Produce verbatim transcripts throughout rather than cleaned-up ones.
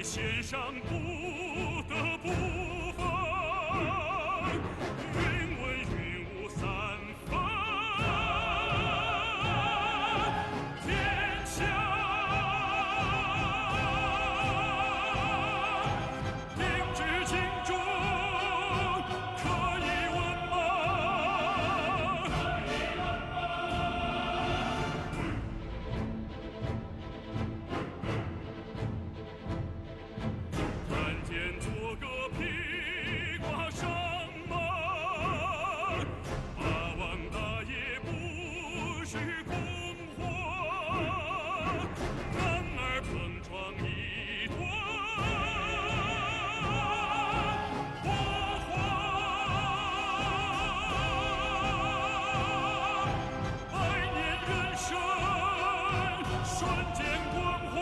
献上不得不分，云文云武三分，天下定之尽忠，可以问吗？ 看见作个披挂上马，霸王大爷不许空话，男儿碰撞一段火花。 百年人生，瞬间光华。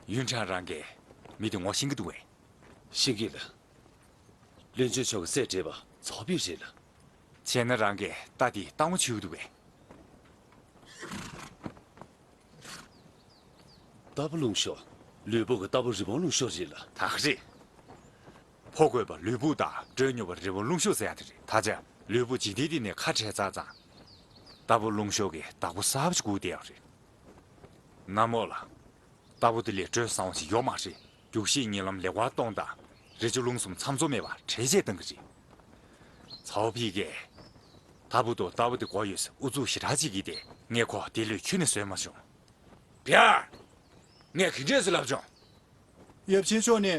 ཡུན་ཁྲང་རང་གིས་མི་དེ་ངོ་ཤེས་ཀྱི་འདུག་གས། ཤེས་ཀྱི་ལགས། བློན་ཆེན་མཆོག་གི་སྲས་བགྲེས་པ་ཚའོ་ཕིང་རེད་ལགས། བྱས་ན་རང་གིས་རྟ་དེ་རྟ་ངོ་ཆོད་ཀྱི་འདུག་གས། རྟ་ཕོ་ལུང་ཤོ། ལུས་པོ་གི་རྟ་ཕོ་རི་བོང་ལུང་ཤོ་རེད་ལགས། ད་ག་རེད། ཕོ་རྒོད་པ་ལུས་པོ་དང་སྒྲོ་སྙོམས་པ་རི་བོང་ལུང་ཤོ་ཟེར་ཡ་དེ་རེད། ད་ཆ་ལུས་པོ་འཇིག་རྟེན་འདི་ནས་ཁ་བྲལ་ཚར་ཙང་། རྟ་ཕོ་ལུང་ཤོ་གི་བདག་པོ་གསར་པ་ཞིག་སྒུག་བསྡད་ཡོད་རེད། ན་མོ་ལགས། རྟ་ཕོ་དེ་ལས་སྤྲོ་བཟང་བོ་ཞིག་ཡོད་མ་རེད། རྒྱུག་ཤིང་ཉེ་ལམ་ལེ་ཝར་སྟོང་དང་རི་ཆུ་ཀླུང་གསུམ་མཚམས་འཛོམས་མེད་པར་བྲེལ་བྱས་བཏང་གི་རེད། ཚའོ་ཕིང་གིས་ད་བུ་དང་རྟ་ཕོ་དེ་མགོ་གཡོགས་སའི་ཨུ་ཚུགས་ཞེ་དྲག་བྱེད་ཀྱི་དེ་ངས་ཁོ་དེ་ལས་ཁྱོན་ནས་བཟོད་མ་བྱུང་། བེར། ངས་ག་འདྲས་སེ་ལབ་བྱུང་། ཡབ་ཆེན་མཆོག་ནས།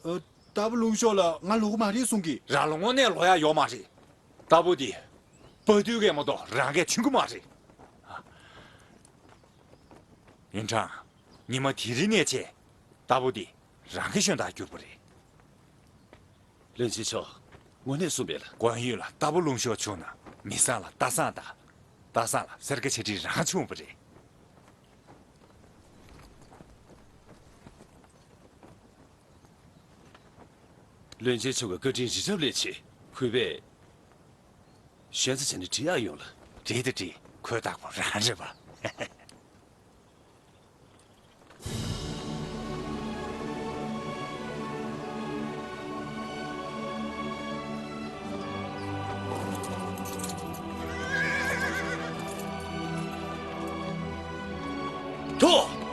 ཨ། རྟ་ཕོ་ལུང་ཤོ་ལ་ང་ལོག་གི་མ་རེད་གསུང་གི། རང་ལ་དངོས་གནས་ལོག་ཡ་ཡོད་མ་རེད། རྟ་ཕོ་དེ་དཔའ་རྟུལ་གྱིས་མ་གཏོགས་རང་གིས་འཆུན་གྱི་མ་རེད། ཡུན་ཁྲང་། ཉི་མ་དེ་རིང་ནས་བྱས། རྟ་ཕོ་འདི་རང་གི་ཞོན་དག་གྱུར་པ་རེད། བློན་ཆེན་མཆོག། དངོས་གནས་གསུངས་པས་ལགས། དགོན་ཡུལ་ལ་རྟ་ཕོ་ལུང་ཤོ་བྱུང་ན་མི་བཟང་ལ་རྟ་བཟང་དང་། རྟ་བཟང་ལ་སེར་ཁ་ཆེ་འབྲིང་རང་བྱུང་བ་རེད། བློན་ཆེན་མཆོག་གི་བཀའ་དྲིན་རི་རབ་ལས་ཆེ། གུས་པས་ཞོན་ཙམ་བྱས་ནས་འགྲིག་ཡག་ཡོང་ལགས། འགྲིག་དང་འགྲིག། ཁོས་བདག་པོ་རང་རེད་པ། ཐུགས།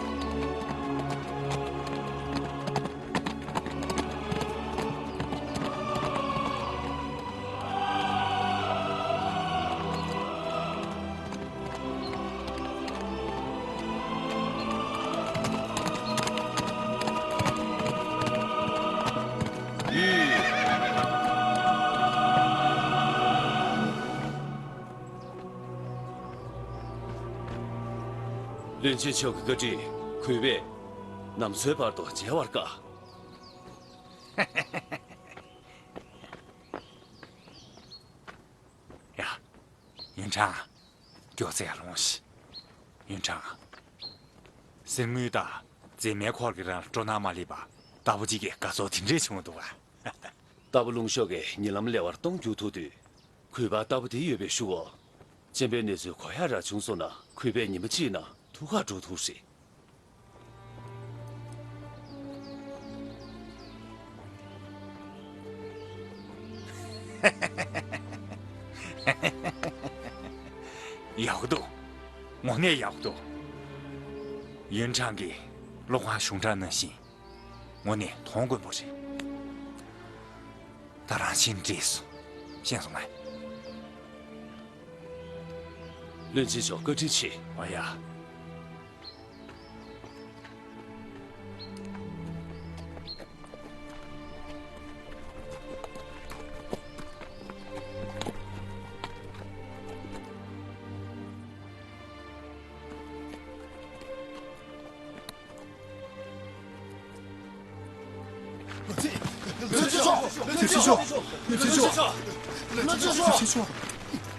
བློན་ཆེན་མཆོག་གི་བཀའ་དྲིན་གུས་པས་ནམ་འཚོའི་བར་དུ་བརྗེད་པར་དཀའ། ཡ། ཡུན་ཁྲང་། མགྱོགས་ཙམ་ཡར་ལོངས་ཤིག་ཡུན་ཁྲང་། གསེར་དངུལ་དང་མཛེས་མའི་འཁོར་གྱིས་རང་ལ་སྤྲོ་སྣང་མ་སླེབས་པ། རྟ་ཕོ་གཅིག་གིས་དགའ་ཚོར་དེ་འདྲས་བྱུང་འདུག་ག། རྟ་ཕོ་ལུང་ཤོ་གིས་ཉེ་ལམ་ལེ་ཝར་སྟོང་རྒྱུག་ཐུབ་དུས། གུས་པ་རྟ་ཕོ་དེ་ཡོད་པའི་གཞུག་གུ། གཅེན་པོའི་གནས་ཚུལ་གོ་ཡག་རག་བྱུང་སོང་ན་གུས་པས་ཉི་མ་གཅིག་ནང་ཐུགས་ཁག་འགྲོ་ཐུབ་རེད། ཡག་པོ་འདུག་དངོས་གནས་ཡག་པོ་འདུག་ཡུན་ཁྲང་གིས་བློ་ཁ་གཞུང་དྲང་ནང་བཞིན། དངོས་གནས་མཐོང་དགོས་པོ་རེད། ད་རང་ཤེས་འདྲེས་སོང་། ཤེས་སོང་ངས། བློན་ཆེན་མཆོག་བཀའ་དྲིན་ཆེ། ཨོ་ཡ།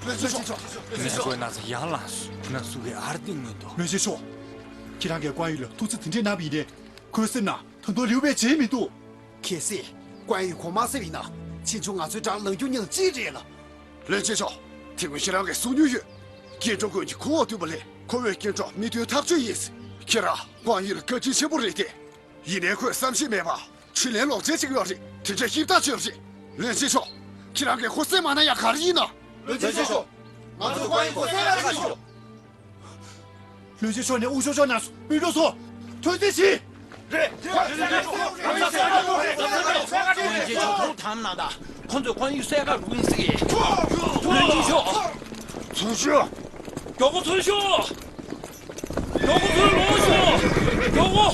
བློན་ཆེན་མཆོག་བློན་ཆེན་མཆོག་ངས་ཁོའི་ན་ཚ་ཡར་ལངས་སོང་། ན་ཟུག་གི་ཨར་ཏི་མངོན་འདུག་བློན་ཆེན་མཆོག་ཁྱེད་རང་གིས་ཀོང་ཡུས་ལ་ཐུགས་ཚེ་དེ་འདྲས་གནང་བ་ཡིན་ནའི་ཁོའི་སེམས་ནང་ད་དུང་ལེའུ་པེ་བྱས་མི་འདུག་གལ་སྲིད་ཀོང་ཡུས་གོང་མ་སེམས་ཡིན་ན་ཕྱིན་ཆད་ང་ཚོའི་འགྲམ་ལངས་རྒྱུ་ཉག་གཅིག་རེད་ལ། བློན་ཆེན་མཆོག་དེ་སྔོན་ཁྱེད་རང་གིས་གསུང་མྱོང་ཡོད། སྐྱིན་འགྲུལ་དགོན་གྱི་ཁུ་འོག་བསྟུན་པ་ལས་ཁོ་བོས་སྐྱིན་འགྲུལ་མི་མཐུན་ཐག་ཆོད་ཡིན། ཁྱེད་རང་ཀོང་ཡུས་ལ་བཀའ་དྲིན་ཆེན་པོ་རེད་དེ། ཡིན་ནའི་ཁོས་བསམ་ཤེས་མེད་པར་འཕྲིན་ལས་ལོག་འཇལ་བྱེད་ཀྱི་ཡོད་རེད། དེ་འདྲ་ཞིབ་ལྟ་བྱས་པ་རེད། བློན་ཆེན་མཆོག་ཁྱེད་རང་གིས་ཁོ་སེམས་མ་ན་ཡག་ག་རེ་ཡིན་ན། བློན་ཆེན་མཆོག་ང་ཚོ་ཀོང་ཡུས་ཁོ་སེམས་ལ་ཁ་ཤོག་བློན་ཆེན་མཆོག་ནས་དབུ་ཤོག་ཕྱོགས་ནས་སུ་སྤུན་གྲོགས་ཚོ་ཐོན་རྩིས་བྱེད། རེད། བློན་ཆེན་མཆོག་ཐུགས་དམ་གནང་དང་། ཁོ་ཚོས་ཀོང་ཡུས་བསད་ག་རུ་ཡིན་ཟེར་གི། བློན་ཆེན་མཆོག་ཚུར་ཤོག་མགྱོགས་པོ་ཚུར་ཤོག་མགྱོགས་པོ་ཚུར་ལོག་ཤོག་མགྱོགས་པོ།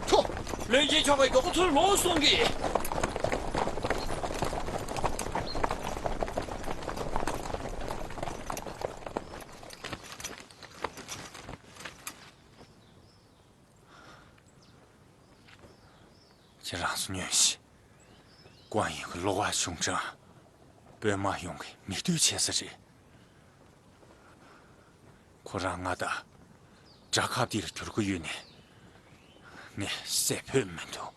ཐུ། བློན་ཆེན་མཆོག་གིས་མགྱོགས་པོ་ཚུར་ལོག་གསུང་གི། ཁྱེད་རང་ཚོ་ཉོན་ཞིག་ཀོང་ཡུས་ཀྱི་གློ་བ་གཞུང་དྲང་། དཔོན་དམག་ཡོངས་ཀྱི་མིག་ལྟོས་བྱེད་ས་རེད། ཁོ་རང་ང་དང་དགྲ་ཁ་གཏད་ལ་འགྱུར་གྱི་ཡོད་ནའི་ངས་བསད་ཕོད་མི་འདུག་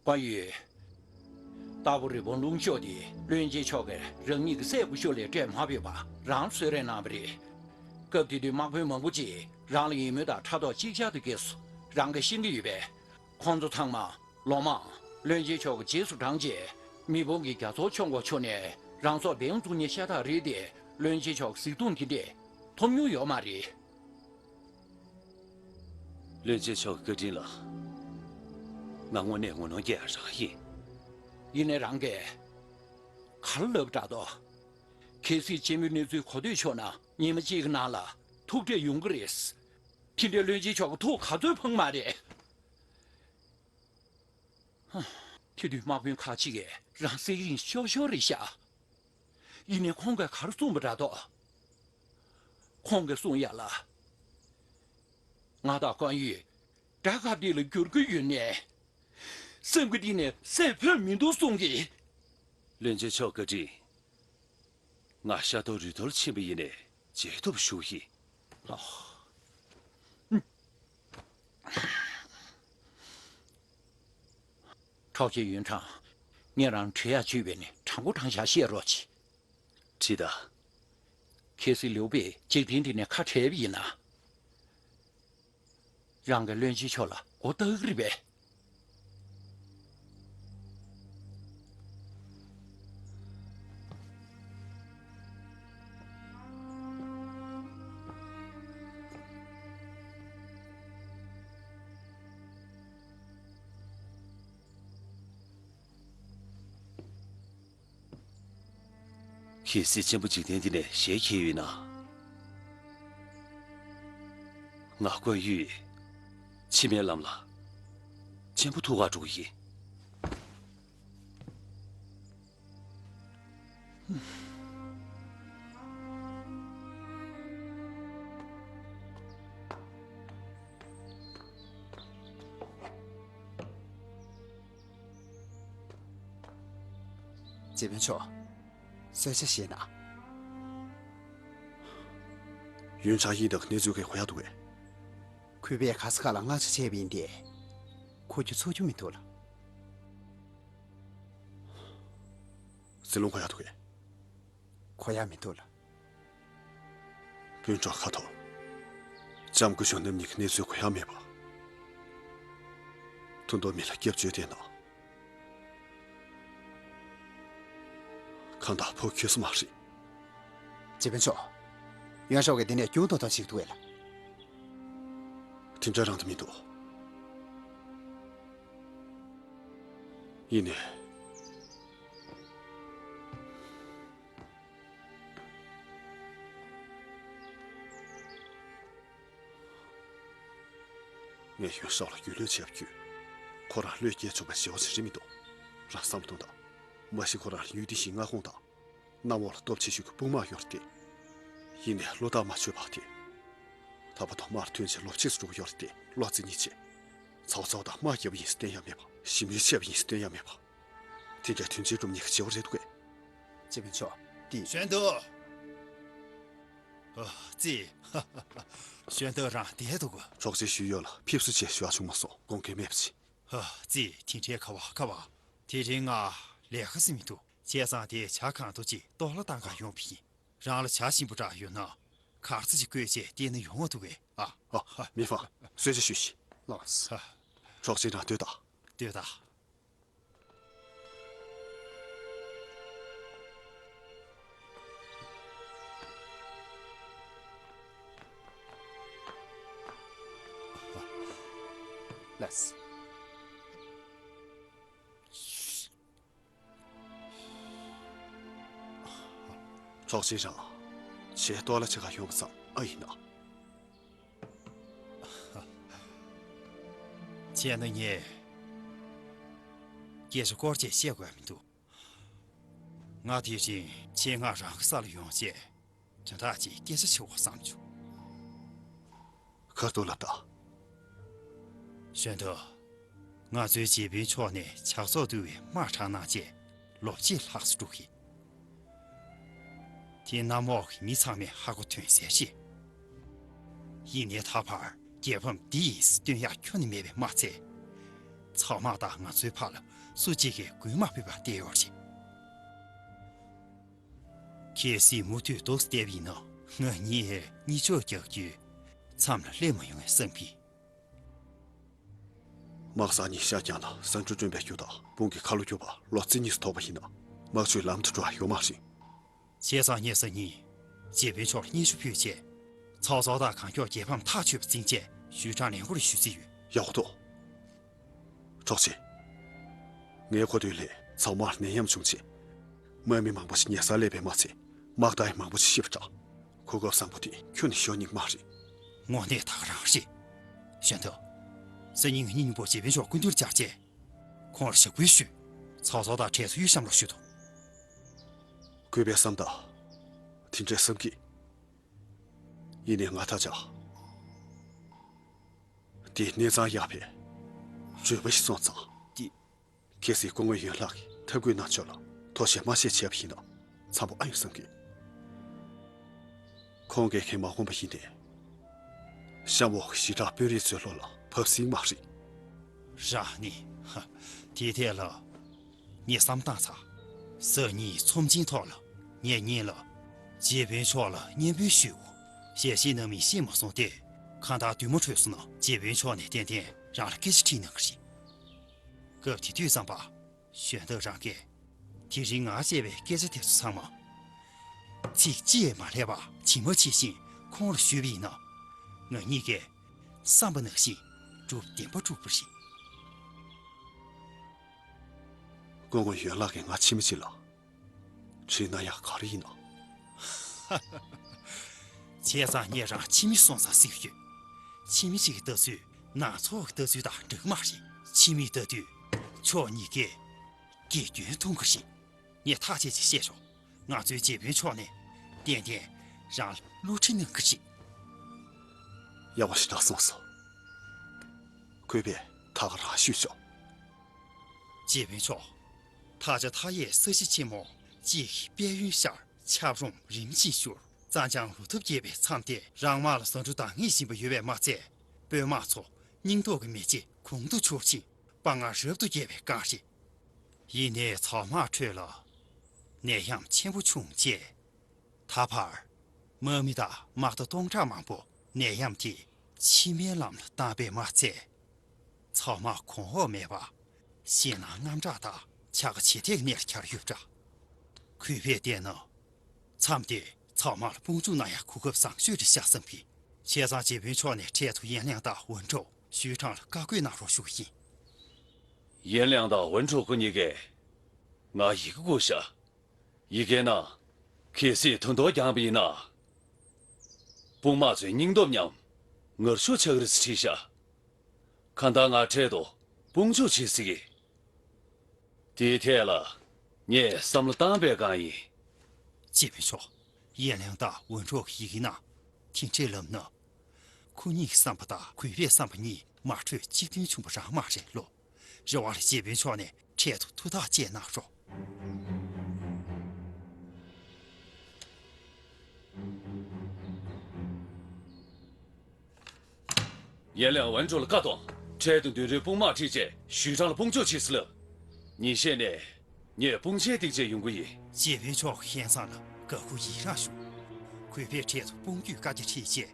ཀོང་ཡུས། རྟག་བུ་རི་བོང་ལུང་ཤོག་དེ་བློན་ཆེན་མཆོག་གིས་རང་ཉིད་ཀྱི་སྲས་སྐུ་ཞབས་ལ་སྤྲད་མ་ཕོད་པ་རང་གསོལ་རས་གནང་བ་རེད། སྐབས་དེ་དུས་དམག་དཔོན་མང་པོ་ཅིག་རང་ལ་ཡིད་སྨོན་དང་ཕྲག་དོག་ཅིག་ཅར་དུ་སྐྱེས་སོང་། རང་གིས་ཤེས་ཀྱི་ཡོད་པས། ཁོང་ཚོ་ཚང་མ་ལོ་མང་བློན་ཆེན་མཆོག་གི་རྗེས་སུ་འབྲངས་རྗེས། མི་འབོར་གྱི་རྒྱ་མཚོར་མཆོང་དགོས་བྱུང་ནས་རང་སྲོག་འབེན་བཙུགས་མཁན་ཤ་སྟག་རེད་དེ། བློན་ཆེན་མཆོག་གི་གཟིགས་མཐོང་དེ་འདྲས་ཐོབ་མྱོང་ཡོད་མ་རེད། བློན་ཆེན་མཆོག་གི་བཀའ་དྲིན་ལ་ང་དངོས་གནས་ངོ་གནོང་སྐྱེ་ཡ་རང་ཡིན། ཡིན་ནའི་རང་གིས་ག་རེ་ལབ་དྲག་དོ། གལ་སྲིད་སྤྱི་མོས་གནས་ཚུལ་གོ་ཐོས་ཆོག་ན་ཉི་མ་གཅིག་གི་ནང་ལ་ཐུག་འཕྲད་ཡོང་གི་རེད། དེ་འདྲའི་བློན་ཆེན་མཆོག་གི་ཐུགས་ག་ཚོད་ཕངས་མ་རེད། དེ་དུས་དམག་དཔོན་ཁག་ཅིག་གིས་རང་སྲེག་ཡིན་ཤོར་ཤོར་རེད་ཤག་ཡིན་ནའི་ཁོང་གིས་ག་རེ་གསུངས་པ་འདྲ་འདུག་ཁོང་གིས་གསུང་ཡ་ལ། ང་དང་ཀོང་ཡུས་དགྲ་ཁ་གཏད་ལ་འགྱུར་གྱི་ཡོད་ནའི། སེམས་ཀྱི་གཏིང་ནས་བསད་ཕོད་མི་འདུག་གསུང་གི། བློན་ཆེན་མཆོག་བཀའ་དྲིན། ང་ཤ་རྡོག་རུས་རྡོར་ཕྱིན་པ་ཡིན་ནའི་བརྗེད་ཐུབ་ཞུ་ཡིན། ཨ། འཕྲོག་བྱེད་ཡོན་ཀྲང་། ངས་རང་བྲེལ་ཡག་བྱུས་པས་ནི་དྲང་པོ་དྲང་བཞག་བཤད་རོགས་གྱིས། དྲིས་དང་། གལ་སྲིད་ལེའུ་པེ་འཇིག་རྟེན་འདི་ནས་ཁ་བྲལ་བ་ཡིན་ན། རང་གི་བློན་ཆེན་མཆོག་ལ་མགོ་བཏགས་ཀྱི་རེད་པས། གལ་སྲིད་གཅེན་པོ་འཇིག་རྟེན་འདི་ནས་ཞལ་གྱེས་ཡོད་ན། ང་ཀོང་ཡུས་ཕྱི་མའི་ལམ་ལ་གཅེན་པོ་ཐུག་གར་འགྲོ་གི་ཡིན། སྤྱི་དཔོན་མཆོག་གསོལ་ཇ་བཞེས་ན། ཡོན་ཆང་ཡིན་དང་གནས་ཚུལ་གྱི་གོ་ཡག་འདུག་གས། ཁོས་པའི་ག་ས་ག་ལ་སྔ་ཕྱི་བྱས་པ་ཡིན་ཏེ། གོ་རྒྱུ་ཚོར་རྒྱུ་མི་འདུག་ལ། ཟི་ལོང་གོ་ཡག་འདུག་གས། གོ་ཡག་མི་འདུག་ལ། སྤུན་གྲོགས་ཁ་ཐོར། ལྕམ་སྐུ་ཞབས་རྣམ་གཉིས་ཀྱི་གནས་ཚུལ་གོ་ཡག་མེད་པ། ཐུགས་དོགས་མེད་ལ་སྐྱབས་བཅོལ་བསྡད་ན། གང་ལྟར་ཕོ་ཁྱོད་སུ་མ་རེད། སྤྱི་དཔོན་མཆོག་ཡོན་ཧྲོ་གིས་འདི་ནས་རྒྱུག་ཐོག་ཐོག་ཞིག་འདུག་གས་ལ། དེ་འདྲ་རང་དུ་མི་འདུག་ཡིན་ནའི། ངས་ཡོན་ཧྲོ་ལ་རྒྱུས་ལོན་བྱས་པ་བརྒྱུད། ཁོ་རང་བློས་འགེལ་ཆོག་པའི་བྱ་བ་ཞིག་རེད་མི་འདུག་རང་བསམ་བློ་གཏོང་དང་། མ་གཞི་ཁོ་རང་ལ་ཡུལ་དེ་བཞིན་མངའ་ཁོངས་དང་། གནམ་འོག་ལ་སྟོབས་ཆེ་ཤོས་ཀྱི་དཔུང་དམག་ཡོད་རེད་དེ། ཡིན་ནའི་བློ་ཐག་མ་ཆོད་པ་དེ། ད་བར་དུ་དམག་ཐོན་ཆེ་ལོ་ཕྱིས་སུ་འགྲོ་གི་ཡོད་རེད་དེ། བློ་རྩེ་གཉིས་ཆེ། ཚའོ་ཚའོ་དང་དམག་རྒྱབ་ཡིན་ཟེར་བསྟན་ཡ་མེད་པ། ཞི་མོལ་བྱས་པ་ཡིན་ཟེར་བསྟན་ཡ་མེད་པ། དེ་འདྲའི་དོན་ཆེན་སྒྲུབ་ཉེན་གྱི་བྱེད་པ་རེད་འདུག་གས། སྤྱི་དཔོན་མཆོག་འདི། ཞོན་ཏུ། ཨ། ཙི། ཞོན་ཏུ་རང་བསྡད་འདུག་ག། གྲོགས་ཅེས་ཞུས་ཡོད་ལ་ཕེབས་བསུ་ཅེས་ཞུ་བ་བྱུང་མ་སོང་། དགོངས་འགལ་མེད་པ་ཅི། ཨ། ཙི། དེ་འདྲའི་ཁ་བ་ཁ་བ། དེ་རིང་ང་ལས་ཀ་ཟིན་མི་འདུག་བྱས་ཙང་དེ་བྱ་གང་ཐུབ་ཅིག་ལྟོ་སླ་བཏང་ག་ཡོང་བ་ཡིན། རང་ལ་བྱ་ཞིམ་པོ་འདྲ་ཡོད་ན་གར་ས་ཅིག་བསྐོས་བྱས་བལྟས་ན་ཡོང་བ་འདུག་གས། ཨ། ཨ། མི་ཕམ། གསོལ་ཇ་ཞུས་ཤིག་ལགས། ཨ། གྲོགས་ཅེས་རང་སྡོད་དང་། སྡོད་དང་། ལགས། གྲོགས་ཅེས་རང་། ཆེས་ལྟོ་སླ་ཆེ་ག་ཡོང་བ་ཙམ་ཨ་ཡིན་ན། བྱས་ན་ངས་སྐད་ཆ་སྐོར་ཅིག་བཤད་དགོས་མི་འདུག་ང་དེ་རིང་ཆེད་མངགས་རང་གི་ས་ལ་ཡོང་བྱས། དོན་དག་ཅིག་སྐད་ཆ་བྱེད་དགོས་བསམ་བྱུང་། ཁ་ཐུག་ལབ་དང་། ཞོན་ཏུ། ང་ཚོའི་རྗེ་དཔོན་མཆོག་ནས་ཇག་ཚོགས་འདུལ་བའི་དམག་དྲངས་གནང་བྱས་ལོ་གཅིག་ལྷག་ཙམ་འགྲོ་གི། དེ་གནམ་འོག་གི་མི་ཚང་མས་ཧ་གོ་དོན་གསལ་རེད། ཡིན་ནའི་ད་བར་རྒྱལ་ཕམ་འདི་ཡིན་ཟེར་སྟོན་ཡག་ཁྱོན་ནས་མེད་པས་མ་ཚད། ཚང་མ་དང་ང་ཚོའི་བར་ལ་སུ་གཅིག་གིས་འགུལ་མ་ཕོད་པར་བསྡད་ཡོད་རེད། གལ་སྲིད་མུ་མཐུད་སྡུག་བསྡད་པ་ཡིན་ན་ང་གཉིས་གཉིས་ཕྱོགས་རྒྱག་རྒྱུའི་མཚམས་ལ་སླེབས་མ་ཡོང་ངས་བསམ་གི། དམག་སར་གཉིས་ཤར་བརྐྱངས་ན་ས་འབྲུ་བསྐྲུན་པའི་རྒྱུ་དང་དཔུང་གི་ཁ་ལོ་རྒྱུག་པ་ལོ་ཙི་གཉིས་སུ་ཐོགས་པ་ཡིན་ན་དམག་ཇུས་ལམ་དུ་འགྲོ་བ་ཡོད་མ་རེད། བྱས་ཙང་ངས་སང་ཉིན་རྗེ་དཔོན་མཆོག་ལ་སྙན་ཞུ་ཕུལ་བྱས། ཚའོ་ཚའོ་དང་གང་མགྱོགས་རྒྱལ་ཕམ་ཐག་ཆོད་པ་འཛིན་བྱས་ཞུས་ཁྲང་ལན་སྐོར་ཞུ་རྩིས་ཡོད། ཡག་པོ་འདུག་གྲོགས་ཅེས། ངའི་གོ་ཐོས་ལས་ཚང་མར་ནད་ཡམས་བྱུང་རྗེས། དམག་མི་མང་པོ་ཞིག་ཉལ་སར་སླེབས་པས་མ་ཚད། དམག་རྟ་ཡང་མང་པོ་ཞིག་ཤི་བ་འདྲ། གོ་སྐབས་བཟང་པོ་དེ་ཁྱོན་ནས་ཤོར་སྙིང་མ་རེད། དངོས་གནས་ད་ག་རང་རེད། ཞོན་ཏུ། སང་ཉིན་ང་གཉིས་མཉམ་པོ་རྗེ་དཔོན་མཆོག་སྐུ་མདུན་བཅར་རྗེས། ཁོང་ལ་ཞབས་སྐུལ་ཞུས། ཚའོ་ཚའོ་དང་གྲས་སུ་གཡུ་ཤམ་ལ་ཞུ་དོ། གུས་པས་བསམ་དང་། དེ་འདྲའི་བསམ་གྱིས། ཡིན་ནའི་ང་ད་ཆ། དེ་གནས་ཚང་ཡག་པས། བརྗོད་པ་ཞིག་སོང་ཙང་། དེ། གལ་སྲིད་སྐུ་ངོ་ཡོན་ལགས་ཀྱིས་ཐབས་བཀོད་གནང་ཕྱོགས་ལ་ཐུགས་ཞིབ་མ་བྱས་བྱས་པ་ཡིན་ན་འཚམ་པོ་ཨ་ཡོང་བསམ་གི། ཁོང་གིས་ཁས་མ་འོངས་པ་ཡིན་ཏེ། གཤམ་འོག་གི་ཞི་དྲག་དཔོན་རིགས་ཚོའི་བློ་ལ་བབས་སྲིད་མ་རེད། རང་ནི། ཧ། དེའི་ཐད་ལ། ངས་བསམ་བཏང་ཚར། སང་ཉིན་ཚོམས་ཆེན་ཐོག་ལ་ངས་ཉིན་ལ། རྗེ་དཔོན་མཆོག་ལ་སྙན་འབུལ་ཞུས། ཞལ་བཞེས་གནང་མིན་ཤེས་མ་སོང་སྟེ། གང་ལྟར་དུས་མ་འཕྲོད་སོང་ན་རྗེ་དཔོན་མཆོག་ནས་ཏན་ཏན་རང་ལ་སྐད་ཆ་དྲིས་གནང་གི་རེད། སྐབས་དེ་དུས་ཙམ་པ། ཞོན་ཏུ་རང་གིས། དེ་རིང་ང་བཤད་པའི་སྐད་ཆ་དེ་ཚོ་ཚང་མ། ཚིག་གཅིག་ཡང་མ་ལྷད་པར་ཇི་མ་ཇི་བཞིན་ཁོང་ལ་ཞུས་པ་ཡིན་ན། ང་གཉིས་ཀས་བསམ་པ་ནང་བཞིན་སྒྲུབ་བདེན་པ་སྒྲུབ་པ་རེད། སྐུ་ངོ་ཡོན་ལགས་ཀྱིས་ང་ཕྱི་མི་གཅིག་ལ་དྲིས་ན་ཡག་ག་རེ་ཡིན་ནམ། བྱས་ཙང་ངས་རང་ཕྱི་མི་སོང་ཙང་ཟེར་གྱི་ཡོད། ཕྱི་མི་གཅིག་གི་ལྟ་ཚུལ་ནང་ཚོགས་ཀྱི་ལྟ་ཚུལ་དང་འདྲ་གི་མ་རེད། ཕྱི་མིས་ལྟ་དུས་ཕྱོགས་གཉིས་ཀས་དགེ་སྐྱོན་མཐོང་གི་རེད། ངས་ཐག་བཅད་ཅིག་བཤད་ཆོག་ང་ཚོའི་རྗེ་དཔོན་མཆོག་ནས་ཏན་ཏན་རང་ལ་བསླུ་བྲིད་གནང་གི་རེད། ཡག་པོ་ཞེ་དྲག་གསུངས་སོང་། གུས་པས་ད་ག་རང་ཞུས་ཆོག་རྗེ་དཔོན་མཆོག་ད་ཆ་མཐའ་ཡས་ས་གཞི་ཆེན་མོ་གཅིག་གི་དཔལ་ཡོན་ཤར། ཆབ་རོམ་རིམ་བཞིན་ཤོར། རྩྭ་ལྗང་ལོ་ཐབས་རྒྱས་པའི་མཚམས་དེར་རང་དམག་ལ་ཟ་འབྲུ་འདང་ངེས་བཞིན་པ་ཡོད་པས་མ་ཚད། དཔོན་དམག་ཚོ་སྙིང་སྟོབས་ཀྱི་མེ་ལྕེ་གོང་དུ་འཕྱུར་ཞིང་དཔའ་ངར་རབ་ཏུ་རྒྱས་པའི་སྒང་རེད། ཡིན་ནའི་ཚང་མ་ཁྲོད་ལ་ནད་ཡམས་ཆེན་པོ་བྱུང་རྗེས། ད་བར་དམག་མི་དང་དམག་རྟ་སྟོང་ཕྲག་མང་པོ་ནད་ཡམས་ཀྱིས་ཕྱི་མའི་ལམ་ལ་བཏང་པས་མ་ཚད། ཚང་མ་གོང་འོག་མེད་པར་ཞེད་སྣང་དངངས་སྐྲག་དང་བྱ་དགའ་བྱེད་ཐེག་གནས་ལ་གྱར་ཡོད་པ་འདྲ། གུས་པས་བལྟས་ན། མཚམས་དེར་ཚང་མར་དཔུང་འཇུག་གནང་ཡག་གོ་སྐབས་བཟང་ཤོས་རེད་ཤག་བསམ་གི། བྱས་ཙང་རྗེ་དཔོན་མཆོག་ནས་འཕྲལ་དུ་ཡན་ལེང་དང་ཝུན་ཀྲོའུ་ཞུས་ཁྲང་ལ་བཀའ་བཀོད་གནང་རོགས་ཞུ་གི་ཡིན། ཡན་ལེང་དང་ཝུན་ཀྲོའུ་ཁོ་གཉིས་ཀས་ང་ཡི་གེ་བསྐུར་ཤག་ཡི་གེའི་ནང་། གལ་སྲིད་དུད་འགྲོ་བརྒྱངས་པ་ཡིན་ན། དཔུང་དམག་ཚོའི་སྙིང་སྟོབས་ཉམས། ངར་ཤུགས་ཆག་གི་རེད་ཟེར་བྲིས་ཤག་གང་ལྟར་ང་འཕྲལ་དུ་དཔུང་འཇུག་བྱེད་སྲིད་གི། དེའི་ཐད་ལ་ངས་བསམ་བློ་བཏང་པའི་སྒང་ཡིན། སྐྱེས་བུ་མཆོག་ཡན་ལན་དང་ཝུན་ཁྲོ་གི་ཡི་གེ་ནང་། ཐིན་ཁྲེ་ལམ་ནི། ཁོ་གཉིས་ཀྱི་བསམ་པ་དང་གུས་པའི་བསམ་པ་གཉིས་མ་འཕྲོད་གཅིག་མཐུན་བྱུང་བ་རང་མ་རེད་ལོ། རེ་བ་ལ་སྐྱེས་བུ་མཆོག་ནས་འཕྲལ་དུ་ཐུགས་ཐག་བཅད་གནང་རོགས། ཡན་ལན་ཝན་ཀྲོ་ལ་བཀའ་གཏོང་། འཕྲལ་དུ་མདུན་རོལ་དཔུང་དམག་ཁྲིད་རྗེས་ཞུས་ཀྲང་ལ་དཔུང་འཇུག་བྱེད་སྲིད་ལ། ཉིན་ཤས་ནས་ངས་དཔུང་ཆེན་སྟེགས་རྗེས་ཡོང་གི་ཡིན། སྐྱེས་བུ་མཆོག་གཤན་ཚང་ལ་དགའ་མགུ་ཡི་རངས་ཞུ། གུས་པས་འཕྲལ་དུ་དཔུང་རྒྱུད་བཀའ་རྒྱ་ཁྲིད་རྗེས་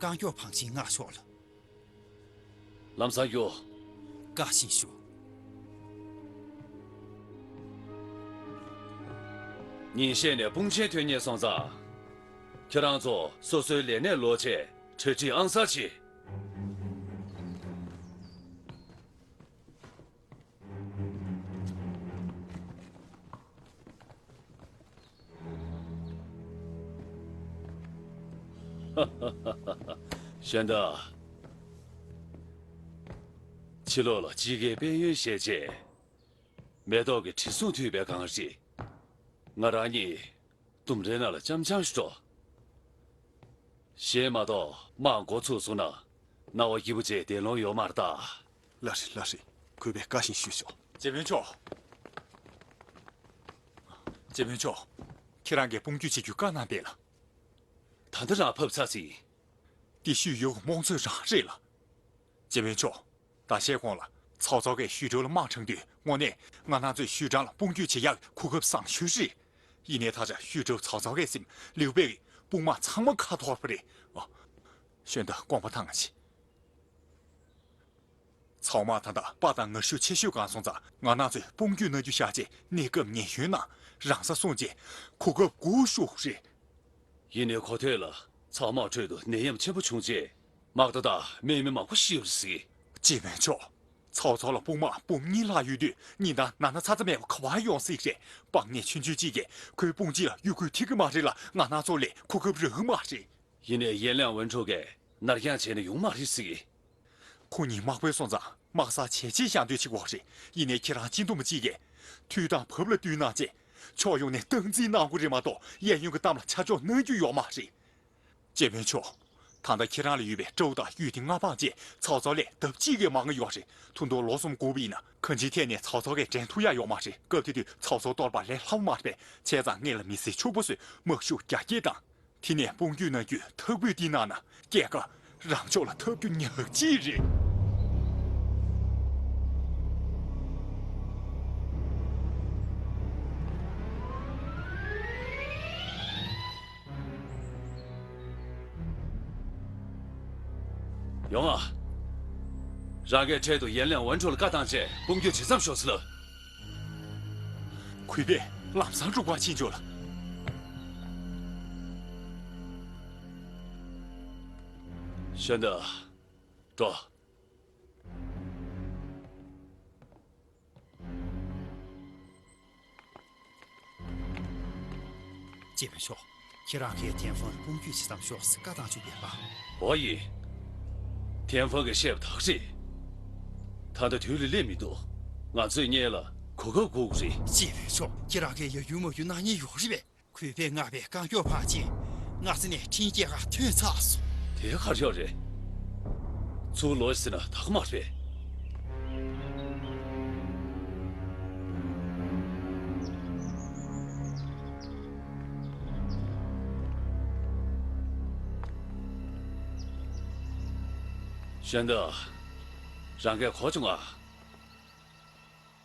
རྐང་མགྱོགས་བང་ཆེན་མངགས་ཆོག་ལ། ལམ་སང་རྒྱུགས། བཀའ་བཞིན་ཞུ། ཉིན་ཤས་ནས་དཔུང་ཆེན་ཐོན་ཉེ་སོང་ཙང་། ཁྱེད་རང་ཚོ་སོ་སོའི་ལས་གནས་ལོག་བྱས་གྲ་སྒྲིག་ཨང་གསར་བྱེད། གཞན་དག་ཕྱི་ལོགས་ལ་དཔྱིད་ཀའི་དཔལ་ཡོན་བཞད་བྱས། མེ་ཏོག་གི་དྲི་བསུང་འཐུལ་བའི་སྒང་རེད། ང་རང་གཉིས་ལྡུམ་རའི་ནང་ལ་འཆམ་འཆམ་ཞིག་འགྲོ། གཞན་མ་གཏོགས་དམག་འགོ་ཚུགས་སོང་ན་རྣ་བ་སྐྱིད་པོ་བྱས་བསྡད་ལོང་ཡོད་མ་རེད་ད། ལགས་རེད་ལགས་རེད། གུས་པས་བཀའ་བཞིན་ཞུས་ཆོག་སྐྱེས་བུ་མཆོག་སྐྱེས་བུ་མཆོག་ཁྱེད་རང་གིས་དཔུང་སྐྱོད་བྱེད་རྒྱུའི་བཀའ་གནང་པས་ལ། ད་ལྟ་རང་ཕབ་ཚར་ཟིན། དེ་ཞུས་ཡོད་རྨོངས་ཚོད་རང་རེད་ལ། སྐྱེས་བུ་མཆོག་ད་ཤེས་གོང་ལ་ཚའོ་ཚའོ་གིས་ཞུས་ཀྲོའུ་ལ་དམག་དྲངས་དུས་དངོས་གནས་ང་རང་ཚོས་ཞུས་ཀྲོའུ་ལ་དཔུང་སྐྱོད་བྱེད་ཡག་གོ་སྐབས་བཟང་ཤོས་རེད། ཡིན་ནའི་ད་ཆ་ཞུས་ཀྲོའུ་ཚའོ་ཚའོ་གིས་ཟིན་ལིའུ་པེ་གི་དཔུང་དམག་ཚང་མ་ཁ་འཐོར་བ་རེད། ཨ། གཞན་དག་དགོངས་པ་དྭངས་ཤིག་ཚའོ་དམག་ད་ལྟ་དཔའ་དང་ངར་ཤུགས་ཆེ་ཤོས་སྒང་སོང་ཙང་ང་རང་ཚོས་དཔུང་སྐྱོད་གནང་རྒྱུ་བཞག་རྗེས་གནས་སྐབས་ཉེན་གཡོལ་ནང་རང་ས་སྲུང་རྗེས་གོ་སྐབས་དགོས་ཤོག་རེད། ཡིན་ནའི་གོ་ཐོས་ལ་ཚའོ་དམག་ཁྲོད་དུ་ནད་ཡམས་ཆེན་པོ་བྱུང་རྗེས་དམག་བདག་དང་དམག་མི་མང་པོ་ཤི་ཡོད་པ་རེད་ཟེར། སྐྱེས་བུ་མཆོག་ཚའོ་ཚའོ་ལ་དཔུང་དམག་འབུམ་གཉིས་ལྷག་ཡོད་དུས་ཉིན་ལྟར་ན་ཚ་ཚ་མེད་པར་ག་པར་ཡོང་སྲིད་རེད། སྤང་གཉེན་ཆུང་ཆུང་གཅིག་གིས་ཁོའི་དཔུང་སྤྱི་ལ་གཡོ་འགུལ་ཐེབས་ཀྱི་མ་རེད་ལ་ང་རང་ཚོ་ལ་གོ་སྐབས་རག་གི་མ་རེད། ཡིན་ནའི་ཡན་ལན་ཝུན་ཁྲོ་གིས་ནར་འགྱངས་བྱས་ན་ཡོང་མ་རེད་ཟེར། ཁོ་གཉིས་དམག་དཔོན་སོང་ཙང་དམག་སར་བྱས་རྗེས་བཞག་འདོད་ཆེ་བོ་རེད། ཡིན་ནའི་ཁྱེད་རང་སྤྱི་འདོམས་གཅིག་གིས་འཐུས་དང་བབ་ལ་བསྟུན་གནང་རྗེས་ཕྱོགས་ཡོངས་ནས་སྟངས་འཛིན་གནང་དགོས་རེད་མ་གཏོགས་གཡས་གཡོན་གྱི་གཏམ་ལ་ཆ་འཇོག་གནང་རྒྱུ་ཡོད་མ་རེད། སྐྱེས་བུ་མཆོག་ད་ལྟ་ཁྱེད་རང་ལ་ཡོད་པའི་ཀྲོའུ་དང་ཡུས་ཏི་མངའ་འབངས་བཅས་ཚའོ་ཚའོ་ལས་ལྡབ་གཅིག་གིས་མང་གི་ཡོད་རེད། ཐུང་ཐུང་ལོ་གསུམ་འགོར་བ་ཡིན་ན་གང་ཅིའི་ཐད་ནས་ཚའོ་ཚའོ་གིས་འགྲན་ཐུབ་ཡག་ཡོད་མ་རེད། སྐབས་དེ་དུས་ཚའོ་ཚའོ་གཏོར་པ་ལས་སླ་པོ་མ་རེད་པས། བྱས་ཙང་སྔོན་ལ་མི་སེར་ཕྱུག་པོ་ཚོས་དམག་ཤུགས་རྒྱ་སྐྱེད་དང་། དེ་ནས་དཔུང་སྐྱོད་གནང་རྒྱུའི་ཐག་གཅོད་འདི་གནང་ན་སྐྱེད་ཀ་རང་ཕྱོགས་ལ་འཐབ་རྒྱུ་ཉག་གཅིག་རེད། ཡོང་ཨ། རང་གིས་འཕྲལ་དུ་ཡན་ལན་ཝན་ཁྲོ་ལ་བཀའ་བཏང་བྱས་དཔུང་སྐྱོད་བྱེད་མཚམས་ཞོག་ཟེར་ལ། གུས་པས་ལམ་སང་འགྲོ་བར་ཕྱིན་ཆོག་ལ། གཞན་དག་འགྲོ། སྐྱེས་བུ་མཆོག་ཁྱེད་རང་གིས་ཐེན་ཧྥང་དཔུང་སྐྱོད་བྱེད་མཚམས་ཞོག་ཟེར་བཀའ་བཏང་བཅུག་པས་པ། འོ་ཡིན། ཐེན་ཧྥང་གིས་བཤད་པ་དག་རེད། ད་ལྟ་དུས་ལ་སླེབས་མི་འདུག་ང་ཚོས་སྔོན་ལ་གོ་སྐབས་དགོས་ཀྱི་རེད། སྐྱེས་བུ་མཆོག་ཁྱེད་རང་གིས་ཡ་ཡུལ་མ་ཡུལ་གནང་མཁན་ཡོད་རེད་པས། གུས་པས་མངགས་པའི་རྐང་མགྱོགས་འཕར་ཆེན་སྔ་ས་ནས་འཕྲིན་སྐྱེལ་གར་ཐོན་ཚར་སོང་། དེ་གར་ཡོད་རེད། ཚུར་ལོག་ཟེར་ན་ད་ག་མ་རེད། གཞན་དག་རང་གིས་གོ་བྱུང་ང་།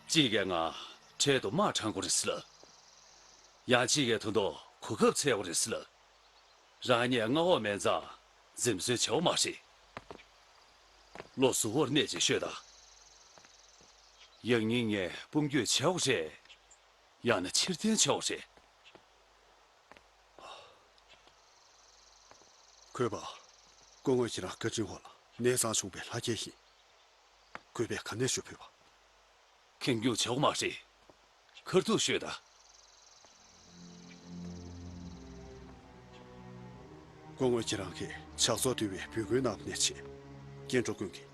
གཅིག་གིས་ང་འཕྲལ་དུ་དམག་དྲངས་དགོས་རེད་ཟེར་ལ། ཡང་གཅིག་གིས་ད་དུང་གོ་སྐབས་འཚོལ་དགོས་རེད་ཟེར་ལ། རང་ཉིད་མངའ་འོག་མེད་ཙང་འཛེམ་ཟོན་བྱེད་དགོས་མ་རེད། བློ་གཟུ་བོར་གནས་ཅིག་ཤོད་དང་། ཡང་སྙིང་ནས་དཔུང་སྐྱོད་བྱེད་དགོས་རེད། ཡང་ན་ཕྱིར་འཐེན་བྱེད་དགོས་རེད། གུས་པ། སྐུ་ངོ་ཁྱེད་རང་བཀའ་དྲིན་འོག་ལ་གནས་ཚང་བྱུང་བའི་ལྷ་སྐལ་ཡིན། གུས་པས་ག་ནས་ཞུ་ཕོད་པ། ཁེངས་སྐྱུང་བྱེད་དགོས་མ་རེད། ཁ་ཐུག་ཤོད་དང་། སྐུ་ངོ་ཁྱེད་རང་གིས་ཕྱག་ཚོགས་འདུས་པའི་འབོད་སྐུལ་གནང་བ་ནས་བྱས། སྐྱེ་འགྲོ་ཀུན་གྱིས་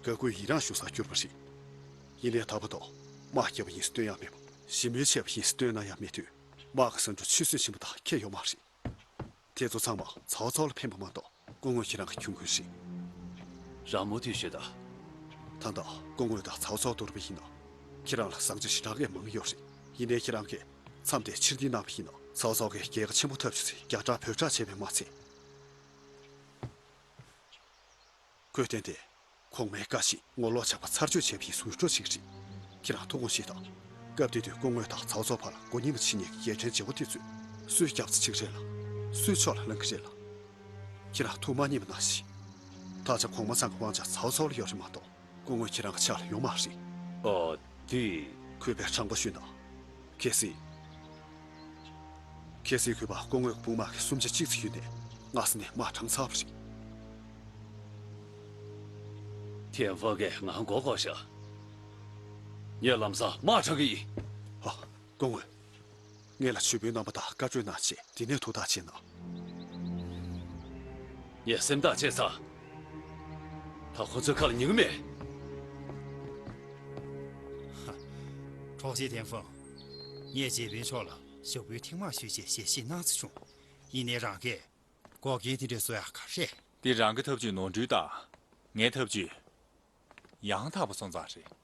དགའ་མགུ་ཡི་རངས་ཞུ་སར་གྱུར་པ་རེད། ཡིན་ནའི་ད་བར་དུ་དམག་རྒྱབ་པ་ཡིན་ཟེར་སྟོན་ཡག་མེད་པ། ཞི་མོལ་བྱས་པ་ཡིན་ཟེར་སྟོན་གནང་ཡག་མེད་དུས། དམག་གི་ཟིང་འཁྲུག་ཆུད་ཟོས་ཆེན་པོ་དག་འཁེལ་ཡོད་མ་རེད། དེ་ཚོ་ཚང་མ་ཚའོ་ཚའོ་ལ་ཕན་པ་མ་གཏོགས་སྐུ་ངོ་ཁྱེད་རང་གི་གྱོང་གུན་རེད། རང་མུ་མཐུད་ཤོད་དང་། ད་ལྟ་སྐུ་ངོ་དང་ཚའོ་ཚའོ་བསྡུར་བ་ཡིན་ན། ཁྱེད་རང་ལ་བཟང་ཆ་ཞེ་དྲག་གི་མང་ཡོད་རེད། ཡིན་ནའི་ཁྱེད་རང་གིས་མཚམས་དེར་ཕྱིར་འཐེན་གནང་བ་ཡིན་ན། ཚའོ་ཚའོ་གིས་རྒྱལ་ཁ་ཆེན་པོ་ཐོབ་ཆོག་ཚེ་རྒྱ་གྲགས་བོད་གྲགས་བྱས་པས་མ་ཚད། ཁོས་བརྟེན་ཏེ། གོང་མའི་བཀའ་བཞིན་ངོ་ལོག་ཇག་པ་ཚར་གཅོད་བྱས་པའི་ཟུར་འཕྲོག་ཅིག་རེད། ཁྱེད་རང་ཐུགས་དགོངས་བཞེས་དང་། སྐབས་དེ་དུས་སྐུ་ངོ་དང་ཚའོ་ཚའོ་བར་ལ་མགོ་གཉིས་པ་བྱེད་མཁན་གྱི་རྒྱལ་ཕྲན་བརྗེ་པོ་དེ་ཚོས་སུའི་རྒྱབ་རྩ་གཅིག་རེད་ལ། སུའི་ཕྱོགས་ལ་ལངས་ཀྱི་རེད་ལ། ཁྱེད་རང་ཐུགས་མ་མཉེས་པ་ནང་བཞིན། ད་ཆ་གོང་མ་ཚང་གི་དབང་ཆ་ཚའོ་ཚའོ་ལ་ཡོད་རེད་མ་གཏོགས། སྐུ་ངོ་ཁྱེད་རང་གི་ཕྱག་ལ་ཡོད་མ་རེད། ཨ། དེ། གུས་པས་དྲང་པོ་ཞུས་ན། གལ་སྲིད། གལ་སྲིད་གུས་པ་སྐུ་ངོ་གི་དཔུང་དམག་གི་སུམ་ཆ་གཅིག་ཙམ་ཡོད་ནའི་སྔ་ས་ནས་དམག་དྲངས་ཚར་བ་རེད། ཐེན་ཧྥང་གིས་ང་མགོ་སྐོར་བཞག་ངས་ལམ་སང་དམག་དྲངས་ཀྱི་ཡིན། ཨ། སྐུ་ངོ། ངེད་ལ་ཇུས་འབུལ་གནང་བ་དང་བཀའ་འཁྲོལ་གནང་བྱས། དེ་ནས་ཐུགས་ཐག་བཅད་གནང་། ངས་སེམས་ཐག་བཅད་ཚར། ད་ཁོ་ཚོའི་ཁ་ལ་ཉན་གི་མེད། ཧ། འཕྲོག་བྱེད་ཐེན་ཧྥང་། ངས་རྗེ་དཔོན་མཆོག་ལ་ཞབས་སྐུལ་ཐེངས་མང་ཞུས་བྱས་ཞལ་བཞེས་གནང་ཚར་བྱུང་། ཡིན་ནའི་རང་གིས་འགོག་རྐྱེན་དེ་འདྲ་བཟོ་ཡག་ག་རེ་རེད། འདི་རང་གི་ཐབས་ཇུས་ནོར་འཁྲུལ་དང་། ངའི་ཐབས་ཇུས་ཡང་དག་པ་སོང་ཙང་རེད།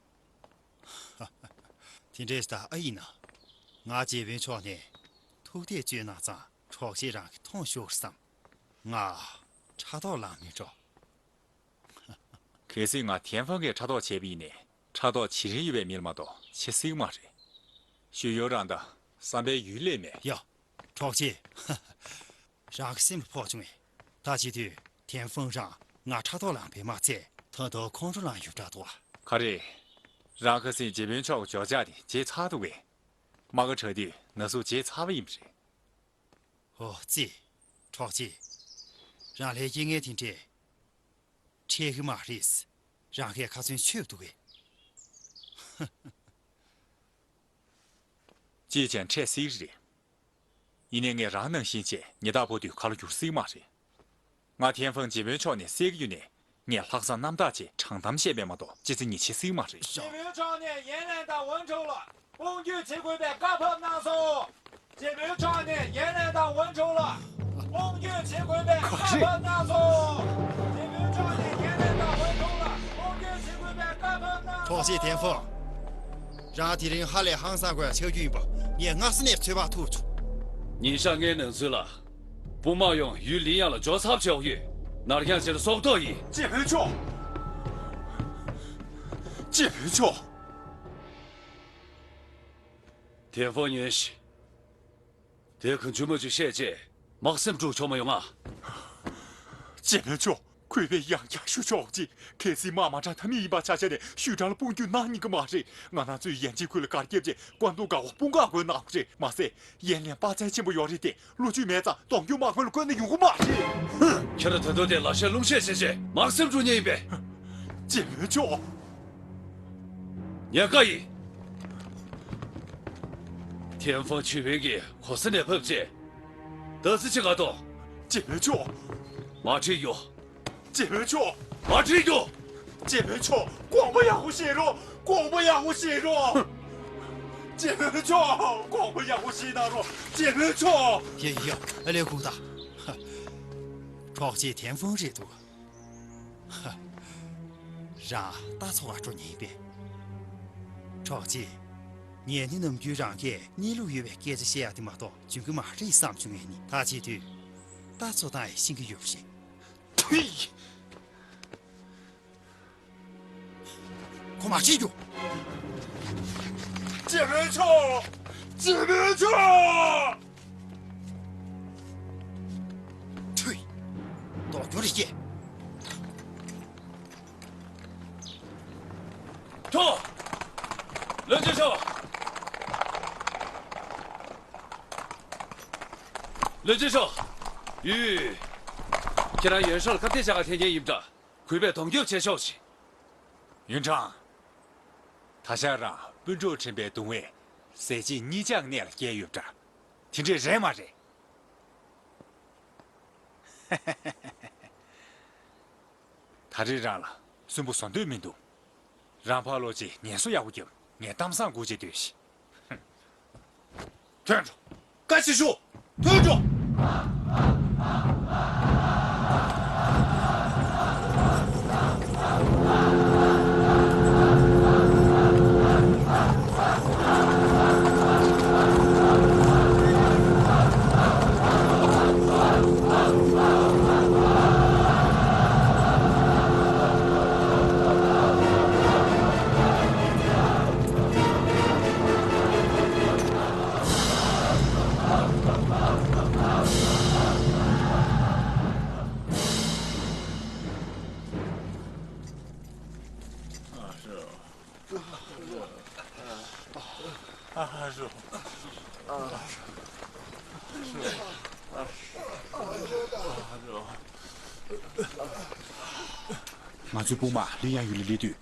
དེ་འདྲས་ད་ཨ་ཡིན་ན། ང་རྗེ་དཔོན་མཆོག་ནས་ཐུགས་གཏད་བཅོལ་གནང་ཙང་འཕྲོག་བྱེད་རང་གིས་མཐོང་ཤོར་བསམ། ང་ཕྲག་དོག་ལངས་མེད་འགྲོ། གལ་སྲིད་ང་ཐེན་ཧྥང་གིས་ཕྲག་དོག་བྱས་པ་ཡིན་ནའི་ཕྲག་དོག་བྱེད་རིན་ཡོད་པའི་མི་ལ་མ་གཏོགས་བྱེད་སྲིད་མ་རེད། ཞུ་ཡོད་རང་ད་བསམ་པའི་ཡུལ་ལས་མེད། ཡ། འཕྲོག་བྱེད། རང་གི་སེམས་ལ་ཕོག་བྱུང་ངས། ད་བྱེད་དུས་ཐེན་ཧྥང་རང་ང་ཕྲག་དོག་ལངས་པས་མ་ཚད་ད་དུང་ཁོང་ཁྲོ་ལངས་ཡོད་འདྲ་འདུག་ཨ། ག་རེ། རང་ཁ་སང་རྗེ་དཔོན་མཆོག་གི་འབྱོར་ལྕག་དེ་བརྗེད་ཚར་འདུག་གས། དམག་སྒར་དྲག་དུས་ན་ཟུག་བརྗེད་ཚར་བ་ཡིན་པ་རེད། ཨོ་ཙི། འཕྲོག་བྱེད། རང་ལྷའི་རྐྱེན་ངན་དེ་འདྲས་འཕྲད་གི་མ་རེད། རང་གིས་ཁ་ཚོན་ཆོད་འདུག་གས། ཅིས་ཀྱང་འཕྲད་སྲིད་རེད། ཡིན་ནའི་ངས་རང་ནང་བཞིན་བྱས་ཉེས་རྡུང་ཕོག་དུས་ཁ་ལོ་བསྒྱུར་སྲིད་མ་རེད། ང་ཐེན་ཧྥང་རྗེ་དཔོན་མཆོག་ནས་གསལ་གྱི་ཡོད་ནས། ངས་ལྷག་བསམ་རྣམ་དག་བྱས་དྲང་གཏམ་བཤད་པས་མ་གཏོགས་ཅི་ཚེ་ཉེས་ཆད་སྲིད་མ་རེད། རྗེ་དཔོན་མཆོག་ནས་ཡན་ལན་དང་ཝུན་ཁྲོའུ་ལ་དཔུང་སྐྱོད་བྱེད་དགོས་པའི་བཀའ་ཕབ་གནང་སོང་། རྗེ་དཔོན་མཆོག་ནས་ཡན་ལན་དང་ཝུན་ཁྲོའུ་ལ་དཔུང་སྐྱོད་བྱེད་དགོས་པའི་བཀའ་ཕབ་གནང་སོང་། རྗེ་དཔོན་མཆོག་ནས་ཡན་ལན་དང་ཝུན་ཁྲོའུ་ལ་དཔུང་སྐྱོད་བྱེད་དགོས་པའི་བཀའ་ཕབ་གནང་སོང་། འཕྲོག་བྱེད་ཐེན་ཧྥང་། རང་དེ་རིང་ཧ་ལས་ཧང་སང་དགོས་ཡ་ཆགས་རྒྱུ་ཡིན་པ་ངས་སྔ་ས་ནས་ཚོད་དཔག་ཐུབ་བྱུང་། ཉིན་ཞག་ལྔའི་ནང་ཚུད་ལ། དཔུང་དམག་ཡོངས་ཡུལ་ལིན་ཡང་ལ་འབྱོར་ཚར་བྱེད་དགོས་ཡོད། ནར་འགྱངས་བྱས་ན་སྲོག་ཐོག་ཡིན། རྗེ་དཔོན་མཆོག་རྗེ་དཔོན་མཆོག་ཐེན་ཧྥང་ཉོན་ཞིག་དེ་གང་བྱུང་མ་བྱུང་བཤད་རྗེས་དམག་སེམས་དཀྲུག་ཆོག་མ་ཡོང་ང་། རྗེ་དཔོན་མཆོག་གུས་པས་ཡང་བསྐྱར་ཞུ་ཆོག་ཅིག་གལ་སྲིད་དམག་མ་དྲངས་ཐབས་མེད་ཡིན་པ་ཆ་བཞག་ནས་ཞུས་ཀྲང་ལ་དཔུང་སྐྱོད་གནང་ཉན་གི་མ་རེད། ང་རང་ཚོས་ཡན་ཆད་ཁུལ་ལ་གར་རྒྱབ་རྗེས་ཀོན་ཏུ་དགའ་བོ་དཔུང་ཁག་བགོས་གནང་དགོས་རེད། མ་ཟད་ཡན་ལན་དཔའ་རྩལ་ཆེན་པོ་ཡོད་རེད་དེ། ལོ་རྒྱུས་མེད་ཙང་གདོང་སྐྱོན་དམག་དཔོན་ལ་བསྐོས་ན་ཡོང་གི་མ་རེད། ཧུམ། ཁྱེད་རང་ད་དུང་དེ་ལ་བཤད་རླུང་བཤད་བྱས་རྗེས་དམག་སེམས་དཀྲུག་ཉན་ཡིན་པས། རྗེ་དཔོན་མཆོག་ཉེན་ཁ་ཡིན། ཐེན་ཧྥང་ཆོས་དཔོན་གྱིས་གོ་ས་ནས་ཕབ་རྗེས། ད་ཙི་ཅི་ག་དོ། རྗེ་དཔོན་མཆོག་མ་ཁྲིད་རྒྱུ། རྗེ་དཔོན་མཆོག་མ་ཁྲིད་རྒྱུ། རྗེ་དཔོན་མཆོག་དགོངས་པ་ཡག་པོ་བཞེས་རོགས། དགོངས་པ་ཡག་པོ་བཞེས་རོགས། རྗེ་དཔོན་མཆོག་དགོངས་པ་ཡག་པོ་བཞེས་གནང་རོགས། རྗེ་དཔོན་མཆོག་ཡ་ཡ་ཡ། ཨ་ལས་ཁུངས་དང་། འཕྲོག་བྱེད་ཐེན་ཧྥང་རེད་འདུག་ཧ། རང་ལྟ་ཚོ་བ་སྤྲོ་ཉེན་པས། འཕྲོག་བྱེད། ངས་ནི་ནམ་རྒྱུན་རང་གིས་གནས་ལུགས་ཡོད་པའི་སྐད་ཆ་བཤད་ཡག་དེ་མ་གཏོགས་འཇོན་གི་མ་རེད་བསམ་བྱུང་ངས་ནི། ད་བྱེད་དུས་ལྟ་ཚོ་བཏང་ཡག་ཤེས་ཀྱི་ཡོད་པ་རེད། ཐུས། ཁོ་མ་ཁྲིད་རྒྱུ། རྗེ་དཔོན་མཆོག་རྗེ་དཔོན་མཆོག་ཐུས། ལྡོག་རྒྱུ་རེད་ཀྱེ། ཐུ། ལིན་ཅི་ཧྲོ། ལིན་ཅི་ཧྲོ། ཡུས། ཁྱེད་རང་ཡོན་ཧྲོ་ལ་ཁ་གཏད་བྱ་ག་འཐེན་མཁན་ཡིན་འདྲ། གུས་པས་གདོང་སྐྱོབ་བྱེད་ཤོག་ཅིག་ཡུན་ཀྲང་། ད་ཆ་རང་སྤུན་གྲོགས་དྲན་པའི་གདུང་བས་ཟས་བཅད་གཉིས་ཆག་གནས་ལ་བསྐྱལ་ཡོད་འདྲ། དེ་འདྲས་རེད་མ་རེད། ད་རེས་རང་ལ་སུན་པོ་བཟོ་འདོད་མི་འདུག་རང་ཕར་ལོག་ཅིག་ངལ་གསོ་ཡག་པོ་རྒྱབ། ངས་གཏམ་བཟང་སྒུག་བྱས་སྡོད་ཤིག་ཐོན་འགྲོ། སྲི་ཞུ། ཐོན་འགྲོ། ང་ཚོའི་དཔུང་དམག་ལི་ཡང་ཡུལ་ལ་སླེབས་དུས་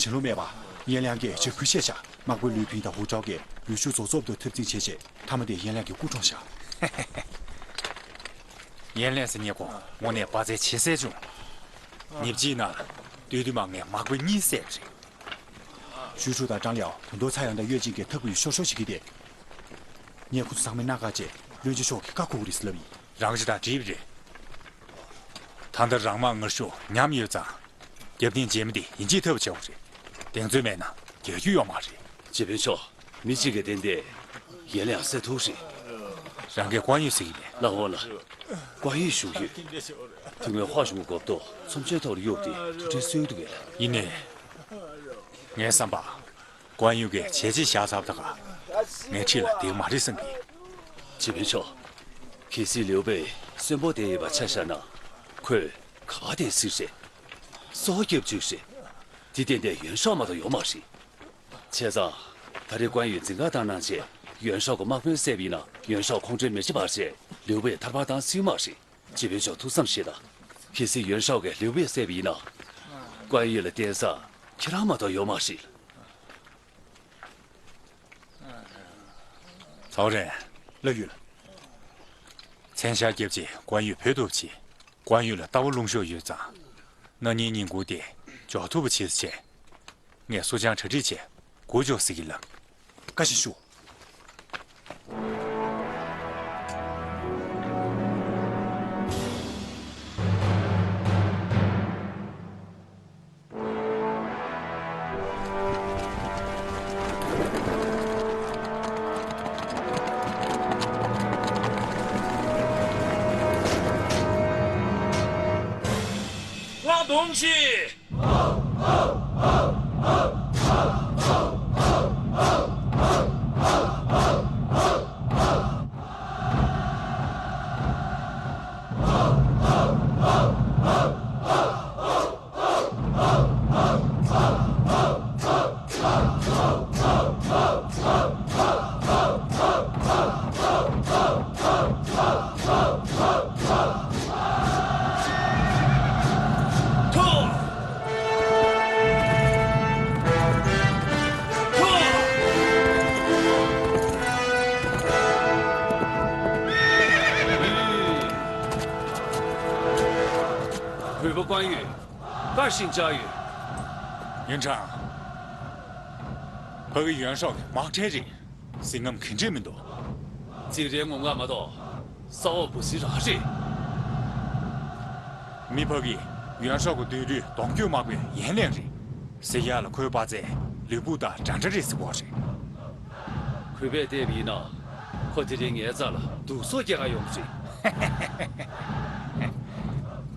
བྱ་ལོང་བྱེད་ལོང་མེད་པ། ཡན་ལང་གིས་ཇ་ཁུ་བཤད་བཞག་དམག་དཔོན་ལུའི་ཕིང་དང་ཧུའུ་ཀྲའོ་གིས་ལུས་ཤུགས་རྫོགས་རྫོགས་དུ་འཐབ་འཛིང་བྱས་རྗེས། མཐའ་མ་དེ་ཡན་ལང་གི་སྐུ་གྲོངས་བཞག་ཡན་ལང་ཟེར་མཁན་ཁོ་དངོས་གནས་དཔའ་རྩལ་ཆེ་ས་བྱུང་། ཉིན་གཅིག་ནང་སྟོད་དུ་མ་ངས་དམག་དཔོན་གཉིས་བསད་པ་རེད། ཞུས་ཁྲུའུ་དང་ཀྲང་ལིའོ། དོན་དོ་ཚ་ཡང་དང་ཡོད་ཅིང་གིས་ཐབས་ཀྱིས་ཤོར་ཤོར་བྱེད་ཀྱི་དེ། ངས་ཁོ་ཚོ་ཚང་མའི་སྣ་ཁ་བཅད། བློན་ཆེན་མཆོག་གིས་བཀའ་ཁོ་གི་རེད་ཟེར་ལབ་ཡིན། རང་ཅི་དང་བྲིས་པ་རེད། ད་ལྟ་རང་དམག་ངར་ཤུགས་ཉམས་ཡོད་ཙང་། རྒྱབ་རྟེན་རྗེས་མ་དེ་ཡིན་གཅིག་ཐབས་བྱེད་དགོས་རེད། གདེང་ཚོད་མེད་ན་རྒྱལ་རྒྱུ་ཡོད་མ་རེད། སྤྱི་དཔོན་མཆོག་མི་གཅིག་གིས་བདེན་བདེན་ཡན་ལང་བསད་ཐུབ་རེད། རང་གིས་ཀོང་ཡུས་ཟེར་གྱི་མེད། ལགས་འོང་ལགས། ཀོང་ཡུས་བཞུགས་ཡོད། དེ་སྔོན་ཧྭ་གཞུང་གི་མགོ་བདོ་ཚོམས་ཆེན་ཐོག་ལ་གཡུགས་ཏེ་ཐུགས་ཁྲལ་གསོས་འདུག་གས་ལགས། ཡིན་ནའི། ངའི་བསམ་པ། ཀོང་ཡུས་ཀྱིས་བྱས་རྗེས་བཞག་ཚར་བ་དང་། ངའི་འཁྲིས་ལ་བསྡད་ཀྱི་མ་རེད་བསམ་གྱི། སྤྱི་དཔོན་མཆོག་གལ་སྲིད་ལིའུ་པེ་གསོན་པོ་བསྡད་ཡོད་པ་ཆ་བཞག་ན། ཁོས་ག་བ་དེ་སྲིད་རེད། སོ་སྐྱབས་བཅུག་རེད། དེ་ཏན་ཏན་ཡོན་ཧྲའོ་མ་གཏོགས་ཡོད་མ་རེད། བྱས་ཙང་། ད་རེས་ཀོང་ཡུས་འཛིན་བདག་བཏང་གནང་བྱས་ཡོན་ཧྲའོ་གི་དམག་དཔོན་བསད་པ་ཡིན་ན་ཡོན་ཧྲའོ་ཁོང་ཁྲོའི་མེ་ལྕེ་འབར་བྱས་ལིའུ་པེ་ཐར་པ་བཏང་སྲིད་མ་རེད། སྤྱི་དཔོན་མཆོག་ཐུགས་བསམ་བཞེས་དང་། གལ་སྲིད་ཡོན་ཧྲའོ་གིས་ལིའུ་པེ་བསད་པ་ཡིན་ན། ཀོང་ཡུས་ལ་བརྟེན་ས་ཁྱེད་རང་མ་གཏོགས་ཡོད་མ་རེད། ཚའོ་རེན། ལགས་ཡོད། མཚན་ཞག་བརྒྱབ་རྗེས་ཀོང་ཡུས་བོད་ཐུག་ཆེད། ཀོང་ཡུས་ལ་རྟ་པོ་ལུང་ཤོར་ཡོད་ཙང་། གནངས་ཉིན་ཉིན་གུང་དེ་འཇོག་ཐུབ་པ་བྱེད་ཟེར་བྱས། ངས་སུ་ཅང་གྲ་སྒྲིག་བྱས་སྒུག་འཇོག་ཟེར་གྱི་ལབ། བཀའ་བཞིན་ཞུ། སྔགས་གཏོང་ཆེ། གུས་པ་ཀོང་ཡུས། བཀའ་བཞིན་བཅག་ཡོད། ཡོན་ཧྲའོ། ཕ་གི་ཡོན་ཧྲའོ་གི་དམག་ཁྲལ་རེད། ཟིང་ངམ་གི་འདྲེ་མི་འདུག་རྫིག་རལ་ངོ་ངག་མ་གཏོགས་ས་འོག་འབུ་སྲིན་རང་རེད། མི་ཕ་གི་ཡོན་ཧྲའོ་གི་མདུན་ལུས་གདོང་བསྐྱོད་དམག་དཔོན་ཡན་ལེན་རེད། ཟེར་ཡག་ལ་ཁོའི་དཔའ་རྩལ་ལུས་པོ་དང་འདྲ་འདྲ་རེད་ཟེར་གོ་རེད། གུས་པས་བལྟས་པ་ཡིན་ན་ཁོ་དེ་རིང་ངའི་རྩ་ལ་སྡུག་སོ་སྐྱེལ་ག་ཡོང་གི་རེད།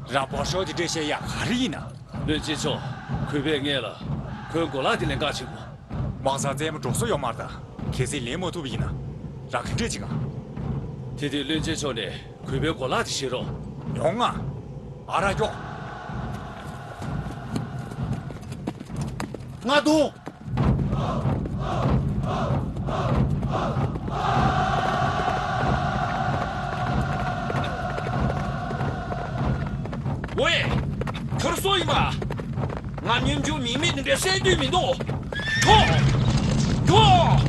རང་བོ་ཤོག་ཅིག་འདྲེ་བཤད་ཡག་ག་རེ་ཡིན་ན། བློན་ཆེན་མཆོག་གུས་པས་ངེད་ལ་ཁོའི་གོ་ལག་དེ་ལེན་ག་བྱེད་དགོས། དམག་སར་རྩེད་མོ་འགྲོ་ས་ཡོད་མ་རེད་ད། གལ་སྲིད་ལེན་མ་ཐུབ་པ་ཡིན་ན། རང་ག་འདྲས་བྱེད་ག་དེ་དུས་བློན་ཆེན་མཆོག་ནས་གུས་པའི་གོ་ལག་དེ་བཞེས་རོགས། ཡོང་ང་། ཨ་ར་ཀྱོག་ང་དུང་། ཝེ། ཁྱོད་སུ་ཡིན་པ། ང་སྙོན་འཇུག་མིང་མེད་འདི་འདྲའི་བསད་འདོད་མི་འདུག་ཁྱོ། ཁྱོ།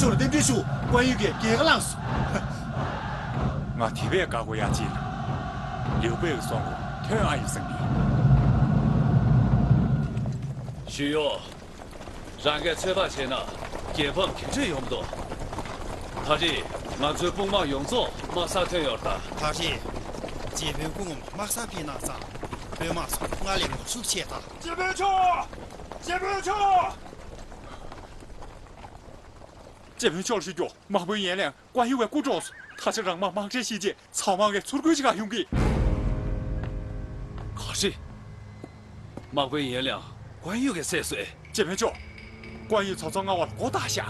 ཚོར་རྟེན་འབྲེལ་ཞུ། ཀོན་ཡུས་ཀྱིས་རྒྱལ་ཁ་བླངས་སོང་། ང་དེ་བས་དགའ་པོ་ཡ་གཅིག་ལ། ལིའུ་པེ་གི་གསོན་པོ་ཐོན་ཨ་ཡོད་བསམ་གི། ཞུས་ཡོད། རང་གིས་ཚོད་དཔག་བྱས་ན་རྒྱལ་ཕམ་ག་འདྲ་ཡོང་འདུག་ད་རེས་ང་ཚོའི་དཔུང་དམག་ཡོངས་རྫོགས་དམག་སར་ཐོན་ཡོད་རེད་ད། ད་རེས་རྗེ་དཔོན་སྐུ་ངོ་དམག་སར་ཕེབས་གནང་ཙང་དཔོན་དམག་ཚོ་སྔར་ལས་མང་ཤུགས་ཆེ་ད། རྗེ་དཔོན་མཆོག་རྗེ་དཔོན་མཆོག་རྗེ་དཔོན་མཆོག་ལ་ཞུ་རྒྱུ། དམག་དཔོན་ཡན་ལེང་ཀོན་ཡུ་བའི་སྐུ་གྲོངས་སོང་། ད་ཆ་རང་དམག་དམག་གྲལ་བཞི་བཅས་ཚང་མ་གི་ཚུར་རྒོལ་བྱེད་ག་ཡོང་གི། ག་རེ། དམག་དཔོན་ཡན་ལེང་ཀོན་ཡུ་གིས་བསད་སོང་། རྗེ་དཔོན་མཆོག་ཀོན་ཡུ་ཚོགས་གཙོ་མངའ་འོག་ལ་མགོ་བཏགས་ཤག་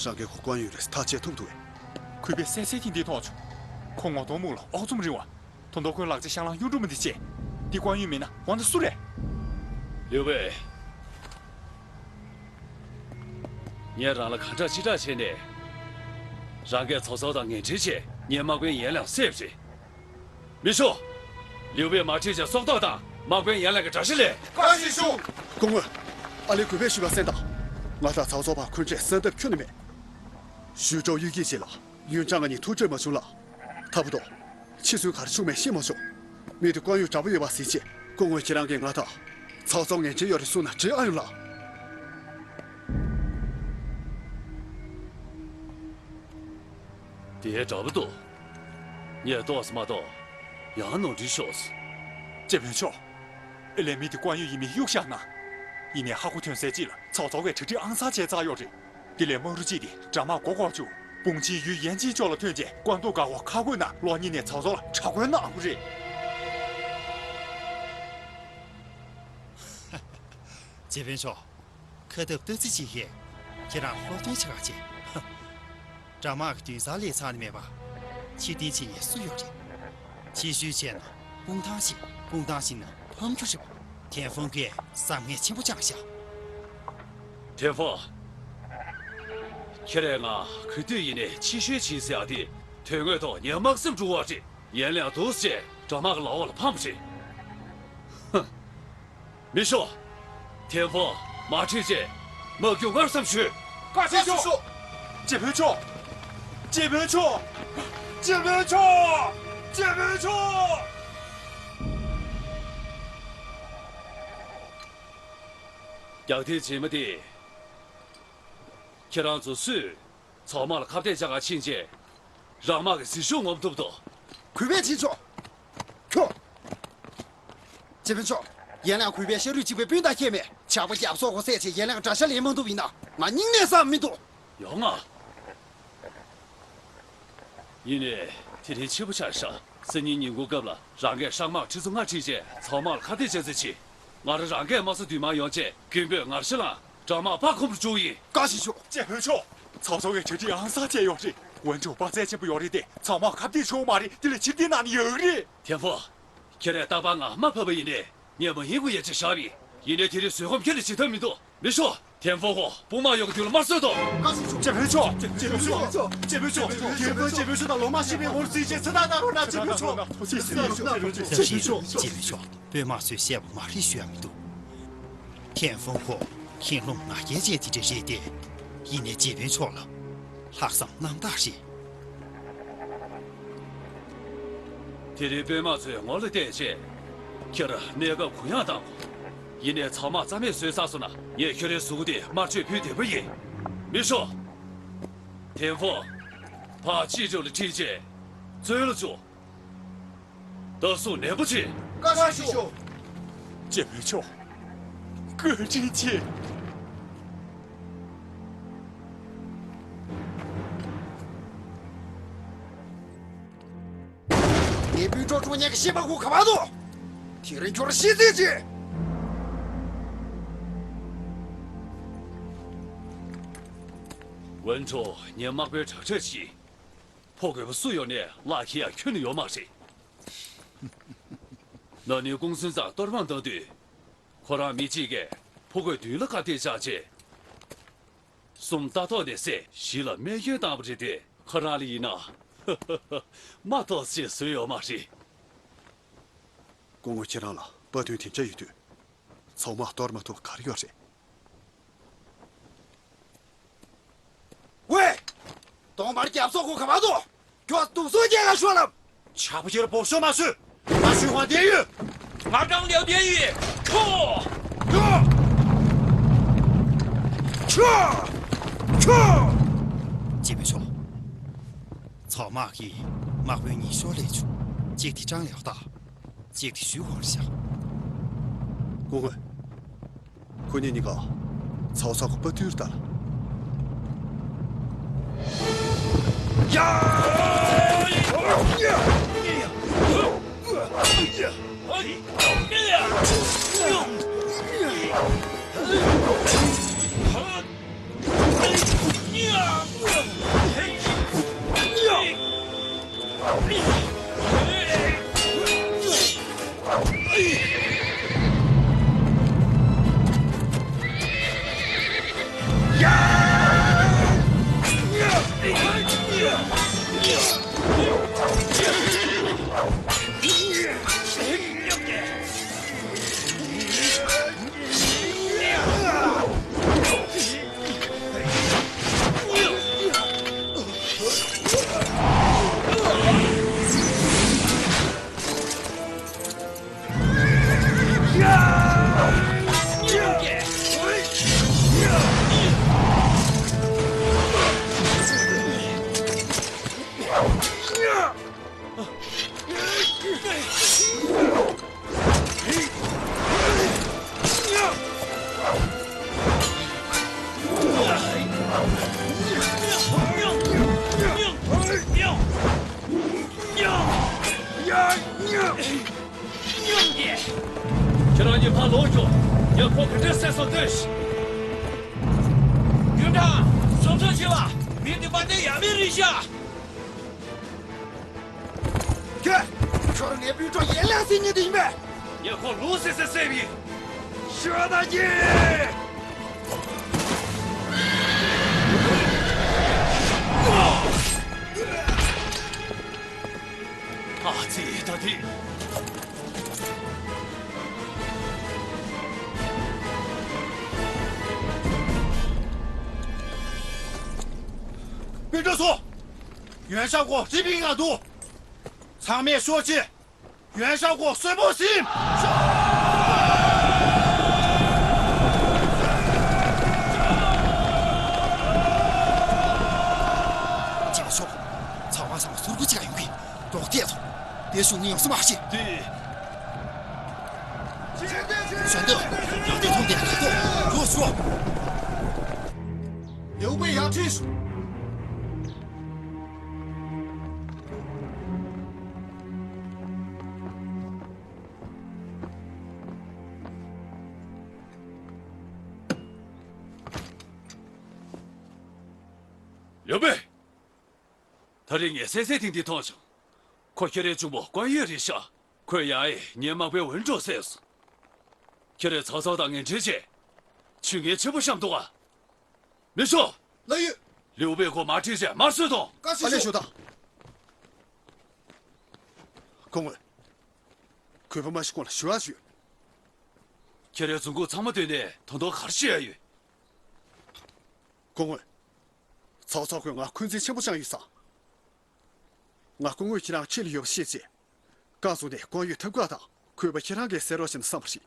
རང་གིས་ཁོ་ཀོན་ཡུ་རེད་ཐག་བཅད་ཐུབ་འདུག་གས། གུས་པས་གསལ་གསལ་གྱིས་འདི་མཐོང་བྱུང་། ཁོ་ངོ་གདོང་སྨུག་ལ་ཨོག་ཚོམ་རིང་བ། ད་དུང་ཁོའི་ལག་ཆ་ཤང་ལང་གཡུ་འབྲུག་མ་འདི་བཅས། འདི་ཀོན་ཡུ་མིན་ན་འོ་ན་སུ་རེད། ལིའུ་པེ། ངས་རང་ལ་ག་འདྲ་ཅི་འདྲ་བྱས་ནས། རང་གིས་ཚོགས་གཙོ་དང་ངན་འབྲེལ་བྱས་ངའི་དམག་དཔོན་ཡན་ལེང་བསད་པ་རེད། མི་ཤོག་ལིའུ་པེ་མ་ཁྲིད་བྱས་སྲོག་ཐོག་དང་དམག་དཔོན་ཡན་ལེང་གི་དགྲ་ཤ་ལེན། བཀའ་དྲིན་ཆེ། སྐུ་ངོ། ཨ་ལེ་གུས་པས་ཞུས་པ་གསན་དང་། ང་དང་ཚོགས་གཙོ་བར་འཁོན་འགྲས་སེལ་ཐབས་ཁྱོན་ནས་མེད། ཞུས་ཀྲོའུ་གཡུལ་འགྱེད་བྱས་ལ། ཡུན་ཅང་ང་གཉིས་ཐུག་འཕྲད་མ་བྱུང་ལ། ཐབས་ཏོ། ཕྱི་ཚུལ་ག་རེ་བྱུང་མེད་ཤེས་མ་བྱུང་། མི་དེ་ཀོན་ཡུ་དྲག་པོ་ཡོད་པ་གཟིགས་བྱས་སྐུ་ངོ་ཁྱེད་རང་གིས་ང་དང་། ཚོགས་གཙོ་ངན་ཅན་ཡོད་རེད་གསུངས་ན་འགྲིག་ཨ་ཡོང་ལ། དེ་འདྲ་པོ་འདུག་ངས་ཏོག་ཙམ་མ་གཏོགས་ཡང་ནོར་འཁྲུལ་ཤོར་སོང་། རྗེ་དཔོན་མཆོག་ཨེ་ལས་མི་དེ་ཀོན་ཡུ་ཡིན་མིན་གཡུག་བཞག་ན། ཡིན་ནའི་ཧ་གོ་ཐོན་གསལ་གཅིག་ལ་ཚོགས་གཙོ་བས་གྲ་སྒྲིག་ཨང་གསར་བྱས་ཚར་ཡོད་རེད། དེ་ལས་དམག་རུ་གཅིག་དེ་དགྲ་དམག་མགོ་འཁོར་བཅུག་དཔུང་ཆེན་ཡུས་ཡན་ཅིན་ཕྱོགས་ལ་ཐོན་རྗེས་ཀོན་ཏུའུ་འགག་འོག་ཁ་རྒོད་ནང་གློག་བརྙན་ནས་ཚོགས་གཙོ་ལ་དྲག་རྒོལ་གནང་བ་རེད། རྗེ་དཔོན་མཆོག་ཁ་སྟབས་སྟབས་རྩིས་བྱེད་མཁན། ཁྱེད་རང་སློབ་སྟོན་བྱེད་ག་བྱེད། ཧ། དགྲ་དམག་གི་མདུན་སར་སླེབས་ཚར་ནི་མེད་པ། ཕྱིར་འཐེན་བྱེད་མཁན་སུ་ཡོད་རེད། ཕྱིར་བཤོལ་བྱས་ན་དཔུང་ཐང་ཞིག་དཔུང་ཐང་ཞིག་ན་ཕམ་རྒྱུ་རེད་པ། ཐན་ཧྥང་གིས་བསམ་ངན་ཆེན་པོ་བཅངས་ཤག་ཐན་ཧྥང་། ཁྱེད་རང་ང་ག་དུས་ཡིན་ནའི་ཕྱིར་བཤོལ་བྱེད་ཟེར་ཡག་དེ་དོན་དངོས་ཐོག་ངའི་དམག་སེམས་འགྲོ་བ་རེད། ཡན་ལེང་འདུག་སེ་དགྲ་དམག་གི་ལག་འོག་ལ་ཕམ་པ་རེད། ཧུམ། མི་ཤོག་ཐན་ཧྥང་མ་ཁྲིད་ཅེས་དམག་རྒྱུག་སྔར་བསམ་ཞུས། བཀའ་དྲིན་ཆེ། རྗེ་དཔོན་མཆོག་རྗེ་དཔོན་མཆོག་རྗེ་དཔོན་མཆོག་རྗེ་དཔོན་མཆོག་རྒྱག་ཐེངས་རྗེས་མ་དེ། ཁྱེད་རང་ཚོ་སུས་ཚང་མ་ལ་ཁ་གཏད་བཅག་ག་ཕྱིན་ཆད། རང་དམག་གི་ཟིལ་ཤུགས་ངོམ་ཐུབ་དོ། གུས་པས་ཕྱིན་ཆོག་ཁྱོ། རྗེ་དཔོན་མཆོག་ཡན་ལག་གུས་པའི་ཤ་རུས་གཅིག་པའི་སྤུན་དང་ཁྱད་མེད། ཇག་པ་རྒྱབ་སོག་གོ་བསད་ཆེད་ཡན་ལག་དགྲ་ཤ་ལེན་མ་ཐུབ་ཡིན་ན་ང་སྙིང་ནས་བསམ་མི་འདུག་ཡོང་ང་། ཡིན་ནའི་དེ་རིང་ཕྱི་པོ་ཆགས་ཤག་སང་ཉིན་ཉིན་གུང་སྐབས་ལ་རང་གིས་ཧྲང་དམག་ཁྲི་ཚོ་ལྔ་ཁྲིད་རྗེས་ཚང་མར་ཁ་གཏད་བཅག་རྩིས་བྱེད། ང་རང་རང་གིས་དམག་ས་མདུན་མར་ཡོང་རྗེས་རྒན་པོས་ངར་ཤ་ལངས། དགྲ་དམག་དཔའ་ཁོམ་རུ་འཇུག་ཡིན། བཀའ་ཞིག་ཆོག་རྗེ་དཔོན་མཆོག་ཚོགས་གཙོ་གིས་གྲ་སྒྲིག་ཨང་གསར་བྱས་ཡོད་རེད། ཝུན་ཀྲོའུ་དཔའ་རྩལ་ཆེན་པོ་ཡོད་རེད་དེ་ཚང་མ་ཁ་གཏད་ཆོག་མ་རེད། དེ་ལས་ཕྱིར་འཐེན་གནང་ནི་ཡག་རེད། ཐན་ཧྥང་། ཁྱེད་རས་རྟག་པར་ང་དམའ་ཕབ་པ་ཡིན་ནས་ངས་མ་ཡིན་དགོས་ཡ་ཆ་བཞག་པ་ཡིན། ཡིན་ནའི་དེ་རིང་བཟོད་སྒོམ་ཁྱེད་ལ་བྱེད་ཐབས་མི་འདུག་མི་ཤོག་ཐན་ཧྥང་ཁོ་དཔུང་དམག་ཡོངས་ཀྱི་མདུན་ལ་དམར་གསོད་དོ། བཀའ་ཞིག་ཆོག་རྗེ་དཔོན་མཆོག་རྗེ་དཔོན་མཆོག་རྗེ་དཔོན་མཆོག་རྒན་པོ་རྗེ་དཔོན་མཆོག་དང་ལོ་མ་ཤི་བའི་འོར་རྩིས་བྱས་ཚེ་ཐག་ད་རོགས་གནང་། རྗེ་དཔོན་མཆོག་རྗེ་དཔོན་མཆོག་རྗེ་དཔོན་མཆོག་དཔོན་དམག་ཚོས་བཤད་པ་མ་རེད་ཞུ་ཡ་མི་འདུག་ཐན་ཧྥང་ཁོ་ཁེངས་ལྷུང་ང་རྒྱལ་ཅན་དེ་འདྲ་རེད་དེ། ཡིན་ནའི་རྗེ་དཔོན་མཆོག་ལ་ལྷག་བསམ་རྣམ་དག་རེད། དེ་རིང་དཔོན་དམག་ཚོས་ངོ་ལ་བལྟས་རྗེས་ཁྱེད་རང་གནས་སྐབས་གུ་ཡངས་བཏང་གོ། ཡིན་ནའི་ཚང་མ་རྩ་མེད་བཟོས་ཚར་སོང་ན་ངས་ཁྱོད་རའི་གཟུགས་པོ་དེ་དམར་མཆོད་ཕུལ་བདེ་པོ་ཡིན། མི་ཤོག་ཐན་ཧྥང་། ཕར་ཅི་ཅོ་ལ་ཁྲིད་རྗེས་བཙོན་ལ་བཅུག་ད་གཟུགས་ནན་པོ་བྱེད། བཀའ་དྲིན་ཆེ། རྗེ་དཔོན་མཆོག་བཀའ་དྲིན་ཆེ། ངའི་སྤུན་གྲོགས་ཁྲོ་ཉག་གི་ཤེས་པ་ཁུ་ག་པར་འདུག་དེ་རིང་ཁྱོད་ཤི་རྩིས་བྱེད། ཝུན་ཀྲོའུ་ངའི་དམག་དཔོན་དྲག་གྲས་ཤིག་ཕོ་རྒོད་པོ་སུ་ཡོང་ནས་བརླག་ཁྱི་ཡང་ཁྱོན་ནས་ཡོད་མ་རེད། ན་ནིང་ཀུང་སུན་ཚང་གཏོར་དབང་བཏང་དུས། ཁོ་རང་མི་གཅིག་གིས་ཕོ་རྒོད་བདུན་ལ་ཁ་གཏད་བཅག་རྗེས། གསུམ་ལྟ་ཐོག་ནས་བསད། བཞི་ལ་རྨས་སྐྱོན་བཏང་བ་རེད་དེ། ཁོ་རང་ལ་ཡིན་ན། མ་གཏོགས་ཅི་བཟོས་ཡོད་མ་རེད། སྐུ་ངོ་ཁྱེད་རང་ལ་དཔའ་རྟུལ་དེ་འདྲ་ཡོད་དུས། ཚང་མ་གཏོར་མ་ཐུབ་ག་རེ་ཡོད་རེད། ཝེ། གདོང་དམར་རྒྱབ་སོག་གོ་ག་མ་གཏོགས། ཁྱོད་དུག་སོ་རྒྱལ་ལ་ཤོར་ལམ། ཆ་པོ་ཁྱེར་བོག་ཤོ་མ་སུ། ང་ཤུ་ཧོ་དེ་ཡོད། ང་ཀྲང་ལེའུ་དེ་ཡོད། ཁོ། ཁྱོད། ཁྱོད། ཁྱོད། ཅེས་པའི་ཤོག་ཚོགས་དམག་གིས་དམག་དཔོན་ཉི་ཤོ་ལས་བྱུང་། གཅིག་དེ་ཀྲང་ལེའུ་ད། གཅིག་དེ་ཞུ་ཧོར་བཞག་སྐུ་ངོ། ཁོ་གཉིས་གཉིས་ཀ་ཚའོ་ཚའོ་གི་དཔའ་རྟུལ་ལྟར། ཡ། ཁྱེད་རང་གཉིས་ཕར་ལོག་ཤོག་ངས་ཁོ་ག་འདྲ་བསད་སོང་ལྟོས་ཤིག་རྒྱུན་དྲང་། སོབ་སོབ་བྱེད་པ། མི་འདི་པ་ཏའི་ཡ་མེད་རེད་ཤག་ཁྱོད། ཁྱོད་ངའི་སྤུན་གྲོགས་ཡན་ལག་སྲིད་ཉིད་དུ་ཡིན་པས། ངས་ཁོ་ལུག་སྲིད་སྲིད་སྲིད་པའི། ཤོད་ད་ཀྱི། ཨ་ཙི་ད་དེ། སྤུན་གྲོགས་ཚོ། ཡོན་ཧྲན་གོ་ཧྲི་ཕིང་ང་འདུག་ཚང་མས་ཤོག་ཅིག་ཡོན་ཧྲན་གོ་གསོན་པོ་ཟིན། ཅེས་ཤོག་ཚང་མ་ཚང་མ་ཟུར་ཁུག་ཅིག་ལ་ཡོང་གི། རྡོག་ཐེ་ཐོ། དེ་ཤུགས་ནི་ཡོང་སུ་མ་ཤེས། དེ། གཞན་དོན། ཡང་དེ་ཐོང་དེ་ལ་ཐོ། ཁྱོད་ཤོག་ལེའུ་པེ་ཡར་ཁྲིད་སོང་། ལེའུ་པེ། ད་རེས་ངས་གསལ་གསལ་ཐིང་ཐིང་མཐོང་བྱུང་། ཁོ་ཁྱེད་རའི་གཅུང་པོ་ཀོན་ཡུས་རེད་ཤག་ཁོས་ཡ་ཨེ་ངའི་དམག་དཔོན་ཝུན་ཀྲོ་བསད་སོང་། ཁྱེད་རས་ཚའོ་ཚའོ་དང་ངན་འབྲེལ་བྱས། ཇུས་ངན་ཆེན་པོ་བཤམས་འདུག་ཨ། མི་ཤོག་ལགས་ཡོད། ལིའུ་པེ་ཁོ་མ་ཁྲིད་བྱས་དམར་གསོད་དང་། བཀའ་དྲིན་ཞུ་དང་། སྐུ་ངོ། གུས་པ་མ་ཞིག་ཁོང་ལ་ཞུ་བ་ཞུ། ཁྱེད་རའི་རྫུན་རྐུབ་ཚང་མ་བཏོན་ནས་ད་དུང་ག་རེ་བཤད་ཡ་ཡོད། སྐུ་ངོ། ཚའོ་ཚའོ་ཁོས་ང་འཁོན་འཛིན་ཆེན་པོ་བཅངས་ཡོད་ཙང་། ང་སྐུ་ངོ་ཁྱེད་རང་ཁྲིད་ལ་ཡོད་པ་ཤེས་བྱས། རྐང་བཙུགས་ནས་ཀོན་ཡུས་ཐབ་ཀ་དང་གུས་པ་ཁྱེད་རང་གིས་སེལ་རོགས་བྱེད་ན་བསམ་པ་རེད།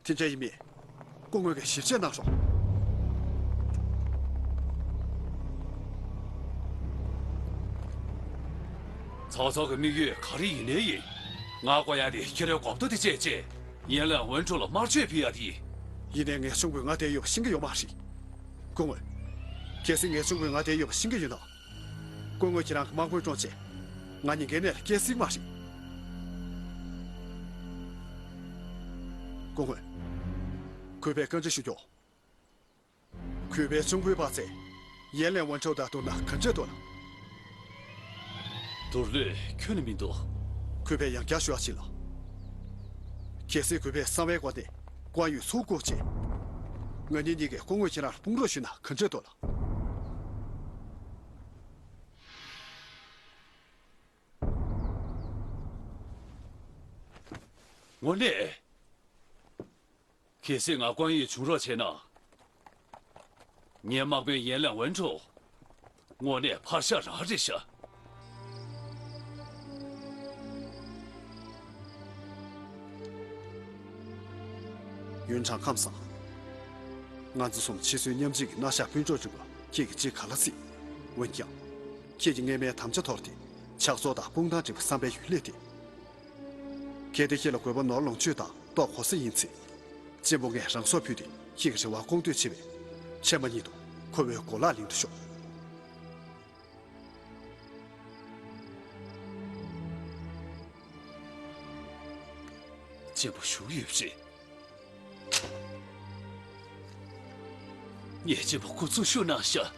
དེ་འདྲ་ཡིན་མིན། སྐུ་ངོ་གིས་ཞིབ་དཔྱད་གནང་རོགས། ཚའོ་ཚའོ་གི་དམིགས་ཡུལ་ག་རེ་ཡིན་ནའི་ཡིན། ང་བསྐོ་ཡ་དེ་ཁྱེད་རའི་གོ་བརྡ་དེ་བྱས་རྗེས། ཡན་ལག་ཝུན་ཀྲོའུ་ལ་དམར་མཆོད་ཕུལ་ཡ་དེ་ཡིན། ཡིན་ནའི་ངའི་གཅུང་པོས་ང་བསྡད་ཡོད་པ་ཤེས་ཀྱི་ཡོད་མ་རེད། སྐུ་ངོ། གལ་སྲིད་ངའི་གཅུང་པོས་ང་བསྡད་ཡོད་པ་ཤེས་ཀྱི་ཡོད་ན། སྐུ་ངོ་ཁྱེད་རང་གི་དམག་དཔོན་བཀྲོངས་རྗེས། ང་གཉིས་འགལ་ནས་ལ་སྐྱེལ་སྲིད་མ་རེད། སྐུ་ངོ། གུས་པས་བཀའ་འདྲི་ཞུ་རྒྱུ། གུས་པའི་གཅུང་པོའི་དཔའ་རྩལ། ཡན་ལག་ཝུན་ཀྲོའུ་དང་བསྡུར་ན་ག་འདྲ་འདུག་ན། དུར་ལོས་ཁྱོན་ནས་མི་འདུག་གུས་པས་ཡང་བསྐྱར་ཞུ་བ་ཞིག་ལ། གལ་སྲིད་གུས་པས་གསང་བའི་སྒོ་ནས་ཀོན་ཡུས་ཚུར་བཀུག་རྗེས། ང་གཉིས་གཉིས་ཀས་སྐུ་ངོ་ཁྱེད་རང་ལ་དཔུང་རོགས་ཞུས་ན་ག་འདྲ་འདུག་ལ། དངོས་གནས། གལ་སྲིད་ང་ཀོང་ཡུས་བྱུང་རོགས་བྱས་ན། ངའི་དམག་དཔོན་ཡན་ལན་ཝན་ཁྲོ། དངོས་གནས་ཕར་བཞག་རང་རེད་ཤག་ཡོན་ཀྲང་ཁམས་བཟང་། ང་ཚོ་གསུམ་ཕྱི་ཚུལ་མཉམ་གཅིག་གི་རྣ་ཤག་སྤུན་གྲོགས་བྱུང་བ་ཁྱེད་ཀྱིས་ཅིས་ག་ལ་སྲིད། འོན་ཀྱང་། ཁྱེད་ཀྱིས་སྔས་མའི་དམ་བཅའ་དོར་ཏེ་ཕྱག་རྫོགས་དང་དཔུང་ཐང་འགྲིག་པ་བསམ་པའི་ཡུལ་ལས་ཏེ། གལ་ཏེ་ཁྱེད་ལ་དགོས་པ་ནོར་ལོངས་སྤྱོད་དང་ལྟོ་གོས་ས་ཡིན་ཚེ། གཅེན་པོ་ངས་རང་སྲོག་ཕུལ་ཏེ་ཁྱེད་ཀྱི་རེ་བ་སྐོང་འདོད་ཆེ་བས། ཕྱེད་མ་ཉིད་དུ་ཁོ་བོའི་གོ་ལག་ལེན་དུ་ཤོག་གཅེན་པོ་བཞུགས་ཡོད་པ་རེད། ངས་གཅེན་པོ་སྐུ་གཟུགས་བཞུགས་གནང་ཤག་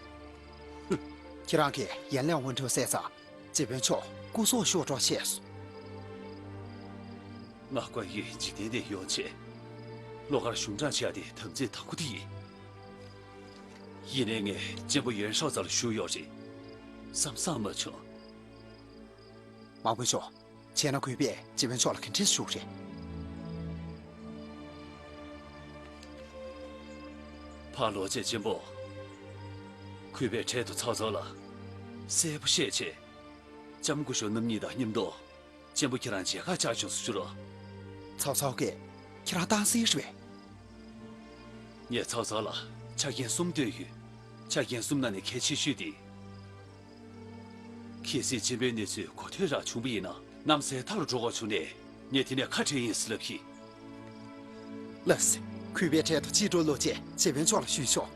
ཁྱེད་རང་གིས་ཡན་ལན་ཝུན་ཁྲོ་བསད་ཙང་། སྤྱི་དཔོན་མཆོག་སྐུ་སྲོག་ཤོར་གྲབས་བྱས་སོང་། ང་ཀོང་ཡུས་འཇིག་རྟེན་འདིར་ཡོང་བྱས། ལྷོ་ཁར་གཞུང་དྲང་བྱས་ཏེ་དམ་ཚིག་དང་པོ་དེ་ཡིན། ཡིན་ནའི་ངས་གཅེན་པོ་ཡོན་ཧྲའོ་རྩ་ལ་བཞུགས་ཡོད་རེད་བསམ་བསམ་མ་བྱུང་། དམག་དཔོན་མཆོག་བྱས་ན་གུས་པས་སྤྱི་དཔོན་མཆོག་ལ་ག་འདྲས་ཞུ་རེད། ཕར་ལོག་བྱས་གཅེན་པོ། གུས་པས་འཕྲལ་དུ་ཚའོ་ཚའོ་ལ་གསལ་པོ་བཤད་བྱས། ལྕམ་སྐུ་ཞབས་རྣམ་གཉིས་དང་མཉམ་དུ་གཅེན་པོ་ཁྱེད་རང་མཇལ་ཁ་བཅར་བྱུང་སུ་ཞུ་རོགས། ཚའོ་ཚའོ་གིས་ཁྱེད་རང་བཏང་ཟིན་རེད་པས། ངས་ཚའོ་ཚའོ་ལ་ཆ་རྐྱེན་གསུམ་བཏོན་ཡོད། ཆ་རྐྱེན་གསུམ་ནང་ནས་གལ་ཆེ་ཤོས་དེ། གལ་སྲིད་གཅེན་པོའི་གནས་ཚུལ་གོ་ཐོས་རང་བྱུང་བ་ཡིན་ན་གནམ་སའི་མཐའ་རུ་འགྲོ་དགོས་བྱུང་ནས་ངས་དེ་ནས་ཁ་བྲལ་ཡིན་ཟེར་ལབ་ཀྱི། ལགས་སེ། གུས་པས་འཕྲལ་དུ་ཕྱི་དྲོ་ལོག་བྱས་སྤྱི་དཔོན་མཆོག་ལ་ཞུས་ཤོག